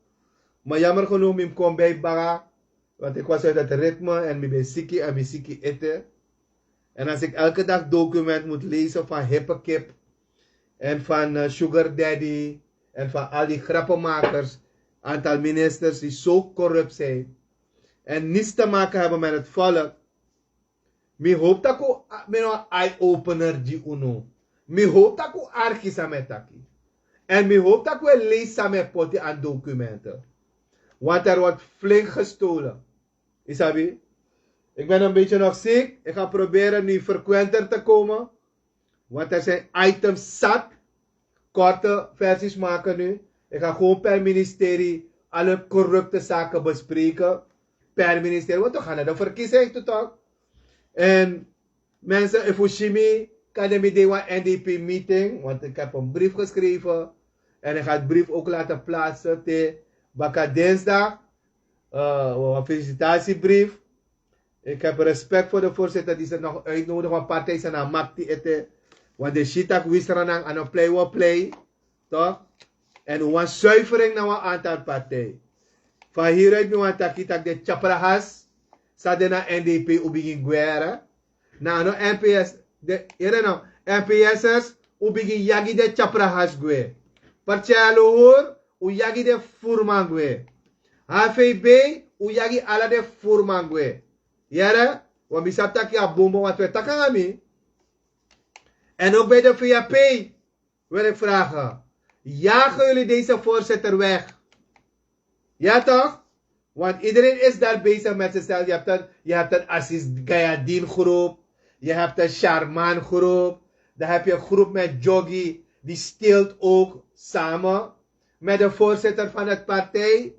Maar jammer genoeg, mi kon bij baga. Want ik was uit het ritme en mi ben siki en mi siki ete. En als ik elke dag document moet lezen van hippekip en van eh, sugar daddy en van al die grappenmakers, aantal ministers die zo corrupt zijn en niets te maken hebben met het volk, mi hoop taki un, ah, mi no eye-opener gi unu. Mi hoop taki un arki san mi e taki. En mi hoop taki un e leisi san mi e poti a documenten. Want er wordt flink gestolen. Isabi, ik ben een beetje nog ziek. Ik ga proberen nu frequenter te komen. Want er zijn items zat. Korte versies maken nu. Ik ga gewoon per ministerie alle corrupte zaken bespreken. Per ministerie, want we gaan naar de verkiezing toe, toch? En mensen, efu un si mi, kan den mi de wan N D P meeting, want ik heb een brief geschreven. En ik ga het brief ook laten plaatsen te baka dinsdag. Eh, een felicitatiebrief. Ik heb respect voor de voorzitter die ze nog uitnodigen, want partij zijn aan makti ete. Want de shitak wisra nang ano plei wo plei. Toch? En un wan zuivering na wan aantal partij. Van hieruit mi wan taki taki de chaprahas. Sa de na N D P un bigin guerra. Na ano N P S, de, here no, N P S'ers, un bigin yagi de chaprahas gwe. Partijen luhur, un yagi de furman gwe. H V B, un yagi ala de furman gwe. Yere, wan mi sabi taki a bun bun, want we taki nanga mi. En ook bij de V H P. wil ik vragen: jagen jullie deze voorzitter weg? Ja toch? Want iedereen is daar bezig met zichzelf. Je hebt een, je hebt een Assis Gayadin groep. Je hebt een Sharman groep. Dan heb je een groep met Jogi. Die steelt ook samen met de voorzitter van het partij.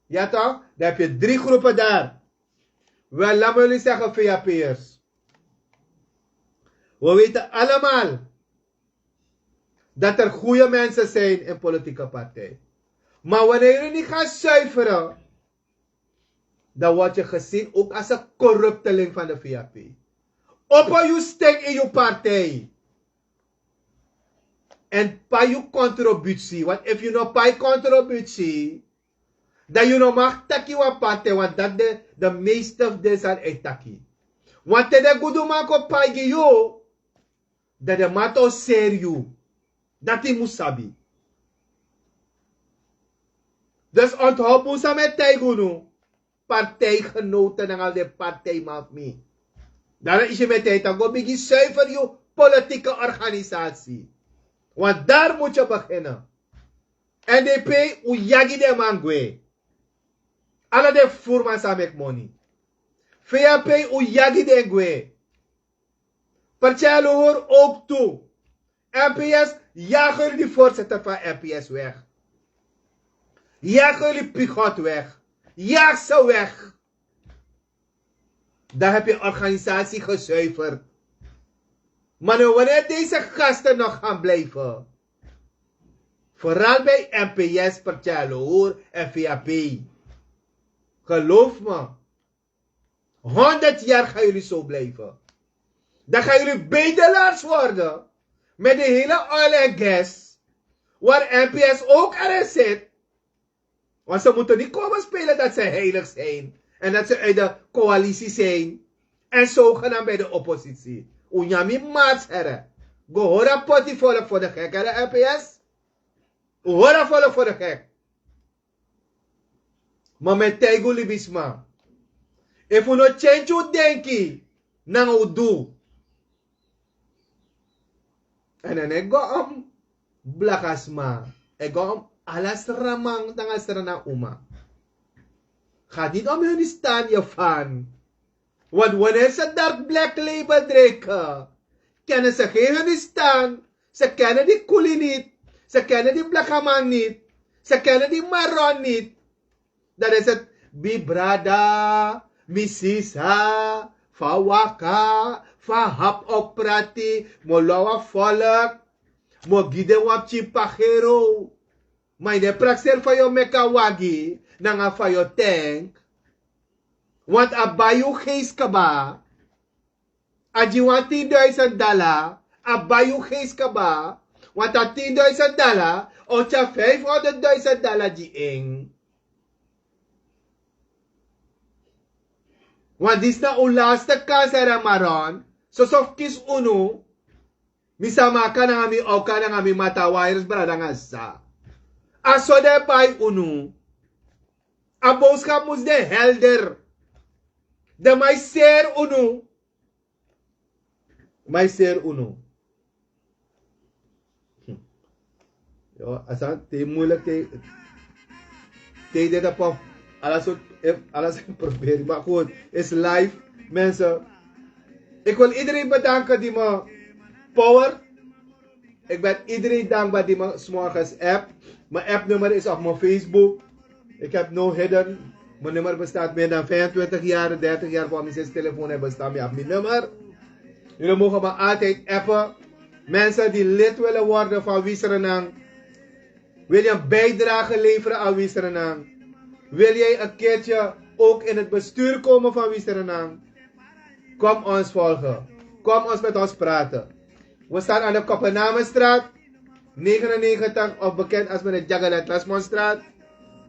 Ja toch? Dan heb je drie groepen daar. Wel, laat me jullie zeggen, V A P'ers. We weten allemaal dat er goede mensen zijn in politieke partij. Maar wanneer je niet gaat zuiveren, dan word je gezien ook als een corrupteling van de V A P. Opo yu stek in yu partij. En pai yu contributie. Want if you no pai contributie, dan you no mag taki wan partij. Want dat de, de meeste of de san e taki. Want te de guduman kon pai gi yu, dan de man o seri yu. Dati mus sabi. Dus onthoud bun san mi e taigi unu, partijgenoten nanga den partijman fu mi. Dan isi mi e taigi taki go bigin zuiver yu politieke organisatie. Want daar moet je beginnen. N D P, un yagi den man gwe. Ala den voerman san meki moni. V A P, un yagi den gwe. Partij Lohor ook toe. M P S, jaag jullie die voorzitter van M P S weg. Jaag jullie Pigot weg. Jaag ze weg. Dan heb je organisatie gezuiverd. Maar nu, wanneer deze gasten nog gaan blijven, vooral bij M P S, Partij Lohor en V A P, geloof me, honderd jaar gaan jullie zo blijven. Dan gaan jullie bedelaars worden met de hele oil en gas, waar M P S ook erin zit. Want ze moeten niet komen spelen dat ze heilig zijn en dat ze uit de coalitie zijn en zogenaamd bij de oppositie. Unyami Mars, herre. Go hori a poti volk voor de gek, herre, M P S. Hori a volk voor de gek. Ma mi e taigi un libisma, efu un no change un denki nanga un du, èn a no e go om blakasma, e go om ala sraman nanga srana uma. Gaat niet om hun staan, je fan. Want wanneer ze dat black label drinken, kennen ze geen hun staan. Ze kennen die kuli niet. Ze kennen die blakaman niet. Ze kennen die maron niet. Dan is het: mi brada, mi sisa, fa waka, fa hap op prati, mo lawa volk, mo gi den wan pikin pagero. Ma yu no e prakseri fa yu o meki a wagi nanga fa yu o tank. Want a bai yu geest kaba. A gi wan tin duizend dala, a bai yu geest kaba. Want a tin duizend dala o tyari vijfhonderdduizend dala gi en. Want disi na un laatste kans, herre Maron. Soso fu kisi unu. Mi sama kan nanga mi oka nanga mi mata, wires, brada nanga sisa. A so den e bai unu. A boodschap mus de helder. Den man e seri unu. Man e seri unu. Yo, a sani te moeilijk, te, te yu de tapu, ala sort, eh, ala sort proberi. Maar goed, is live, mensen. Ik wil iedereen bedanken die me power. Ik ben iedereen dankbaar die me 's morgens app. Mijn appnummer is op mijn Facebook. Ik heb no hidden. Mijn nummer bestaat meer dan vijfentwintig jaar, dertig jaar voor mijn zes telefoon hebben staan. Je hebt mijn nummer. Jullie mogen me altijd appen. Mensen die lid willen worden van Wies Renang, wil je een bijdrage leveren aan Wies Renang? Wil jij een keertje ook in het bestuur komen van Wies Renang? Kom ons volgen. Kom ons met ons praten. We staan aan de Kopenamenstraat negenennegentig, of bekend als meneer Jagalet Lasmonstraat.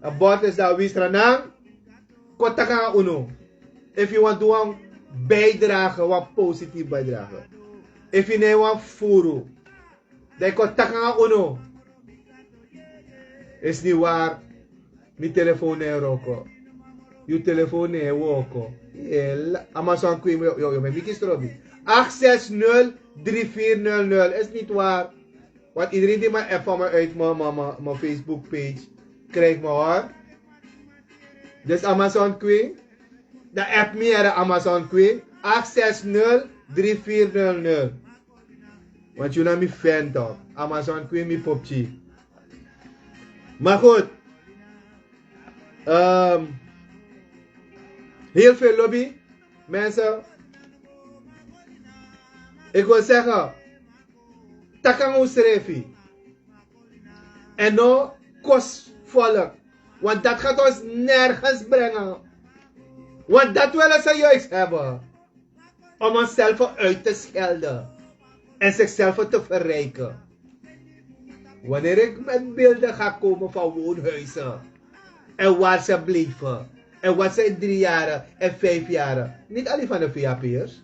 A bord is daar: Wies Renang. Kon taki nanga unu. Efu yu wani du wan bijdrage, wan positieve bijdrage. Efu yu no e wani fufuru, dan yu kon taki nanga unu. Is niet waar. Mi telefoon no e wroko. Yu telefoon no e wroko. Hela, a man san kwin, yo, yo, yo, mi miki strobi. Acht zes nul drie vier nul nul. Is niet waar. Want iedereen die me app van me uit mijn, mijn, mijn, mijn Facebook page krijgt me hoor. Dus Amazon Queen, dan app me hier Amazon Queen, acht zes nul drie vier nul nul. Want jullie naar mijn fan toch. Amazon Queen, mijn popje. Maar goed. Ehm, heel veel lobby. Mensen. Ik wil zeggen. Takan usrefi. En no kos volk. Want dat gaat ons nergens brengen. Want dat willen ze juist hebben. Om onszelf uit te schelden. En zichzelf te verrijken. Wanneer ik met beelden ga komen van woonhuizen. En waar ze bleven. En wat ze in drie jaren en vijf jaren. Niet alleen van de V H P'ers.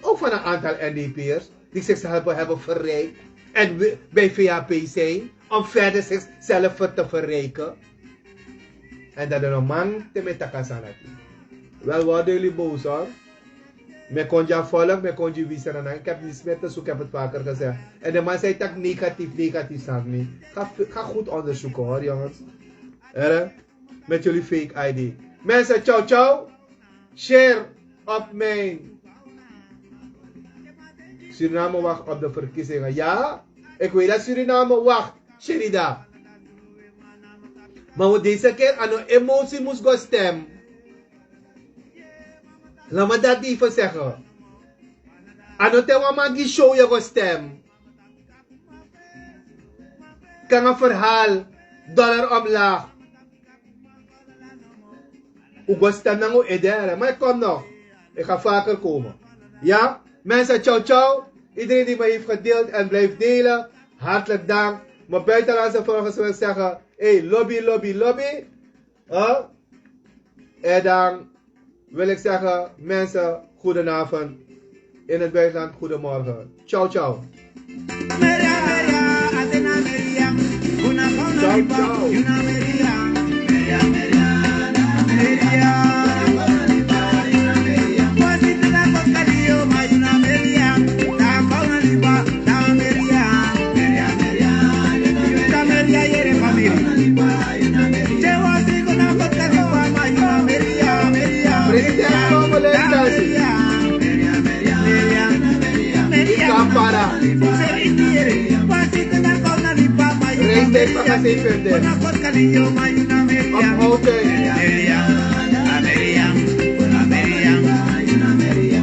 Ook van een aantal N D P'ers. Die zichzelf hebben verrijkt. En bij V H P zijn. Om verder zichzelf te verrijken. En dat de man te met takasanati. Wel worden jullie boos hoor. Me kon dya volk, me kon dya wisser en ik heb niet meer te zoeken, ik heb het vaker gezegd. En de man zei dat negatief, negatief zag me. Ga, ga goed onderzoeken hoor jongens. Hè? Met jullie fake I D. Mensen, ciao ciao. Share op mijn Suriname wacht op de verkiezingen. Ja, ik weet dat Suriname wacht. Sherida. Maar we deze keer aan een emotie moest gaan stem. Laat me dat even zeggen. Ano te wan man gi show yu go stem. Kan een verhaal, dollar omlaag. U go stem nanga u ede, maar ik kom nog. Ik ga vaker komen. Ja, mensen, ciao ciao. Iedereen die me heeft gedeeld en blijft delen, hartelijk dank. Mijn buitenlandse volgers wil zeggen, hey, lobby, lobby, lobby. Huh? En dan wil ik zeggen, mensen, goedenavond. In het buitenland, goedemorgen. Ciao, ciao. Ciao, ciao. Presidente Congolese. Ika para. Reisdijk pakasei verde. Op houten.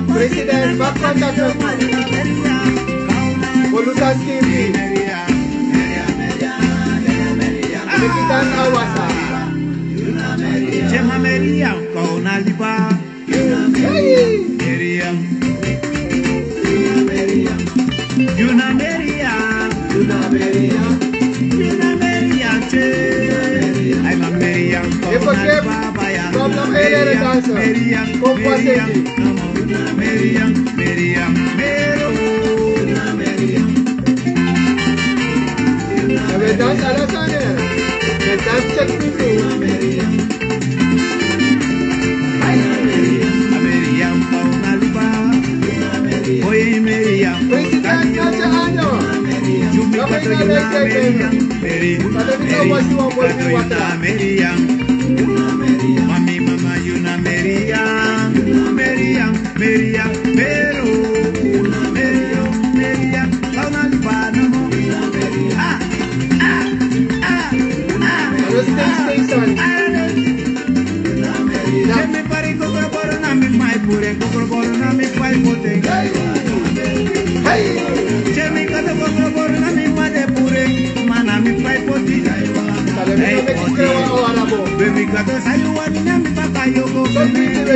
President, wat kan dat doen? Voluta Skimbi. Mikitan Awasa. Chema Meriam, Kauna Liba. Hey! Meriam. Yuna Meriam. Yuna Meriam. Yuna Meriam, che. Ay, ma Meriam, Kauna Liba, baya. Meriam, Meriam, Meriam, Meriam, Meriam, Meriam. Verdad, Alexander. Verdad, check people. President Kacha Ando. Come in, Alexander. Meriam, Meriam, Meriam, Meriam, Meriam, Meriam, Meriam, Meriam, Meriam, Meriam, Meriam, Kauna Liba namo. Ah, ah, ah, ah, ah. Let me pari kokoroboro na mi mai pure, kokoroboro na mi pai pote. Hey! Hey! Let me cut the kokoroboro na mi made pure, mana mi pai poti. Hey, poti. Let me cut the sayuwani na mi papa yoko. Let me cut the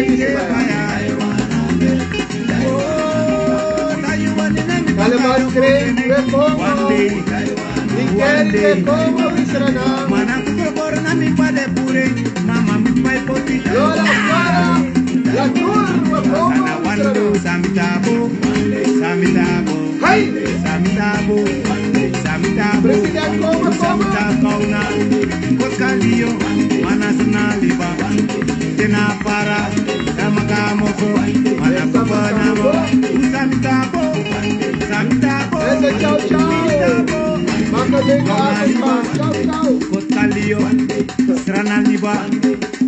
Kale maskre, we Kongo. Miguel, we Kongo, wi Sranan. Mana kuku koro na mi pade pure, mama mi pai poti. Lola, Lola, la tur, we Kongo, wi Sranan. Sami tabo, sami tabo. Hey! Sami tabo, sami tabo. President Kongo, Kongo. Sami tabo na. Koskalio, mana sana liba. Tena para, sama kamoko, mana kupanamo. Sami tabo, sami tabo. Ese ciao, ciao. Sami tabo. Lona liba, kota liyo, srana liba,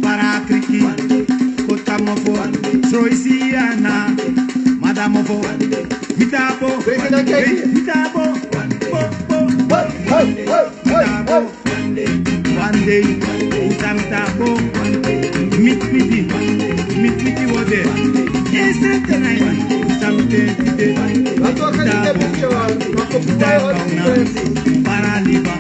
para kriki, kota mofo, sroisi ana, mada mofo, mitabo, mitabo, bo, bo, mitabo. Wan dei, un sa mitabo, miti miti, miti miti wode. Ese tenai, un sa miti miti, mitabo, mitabo na, para liba.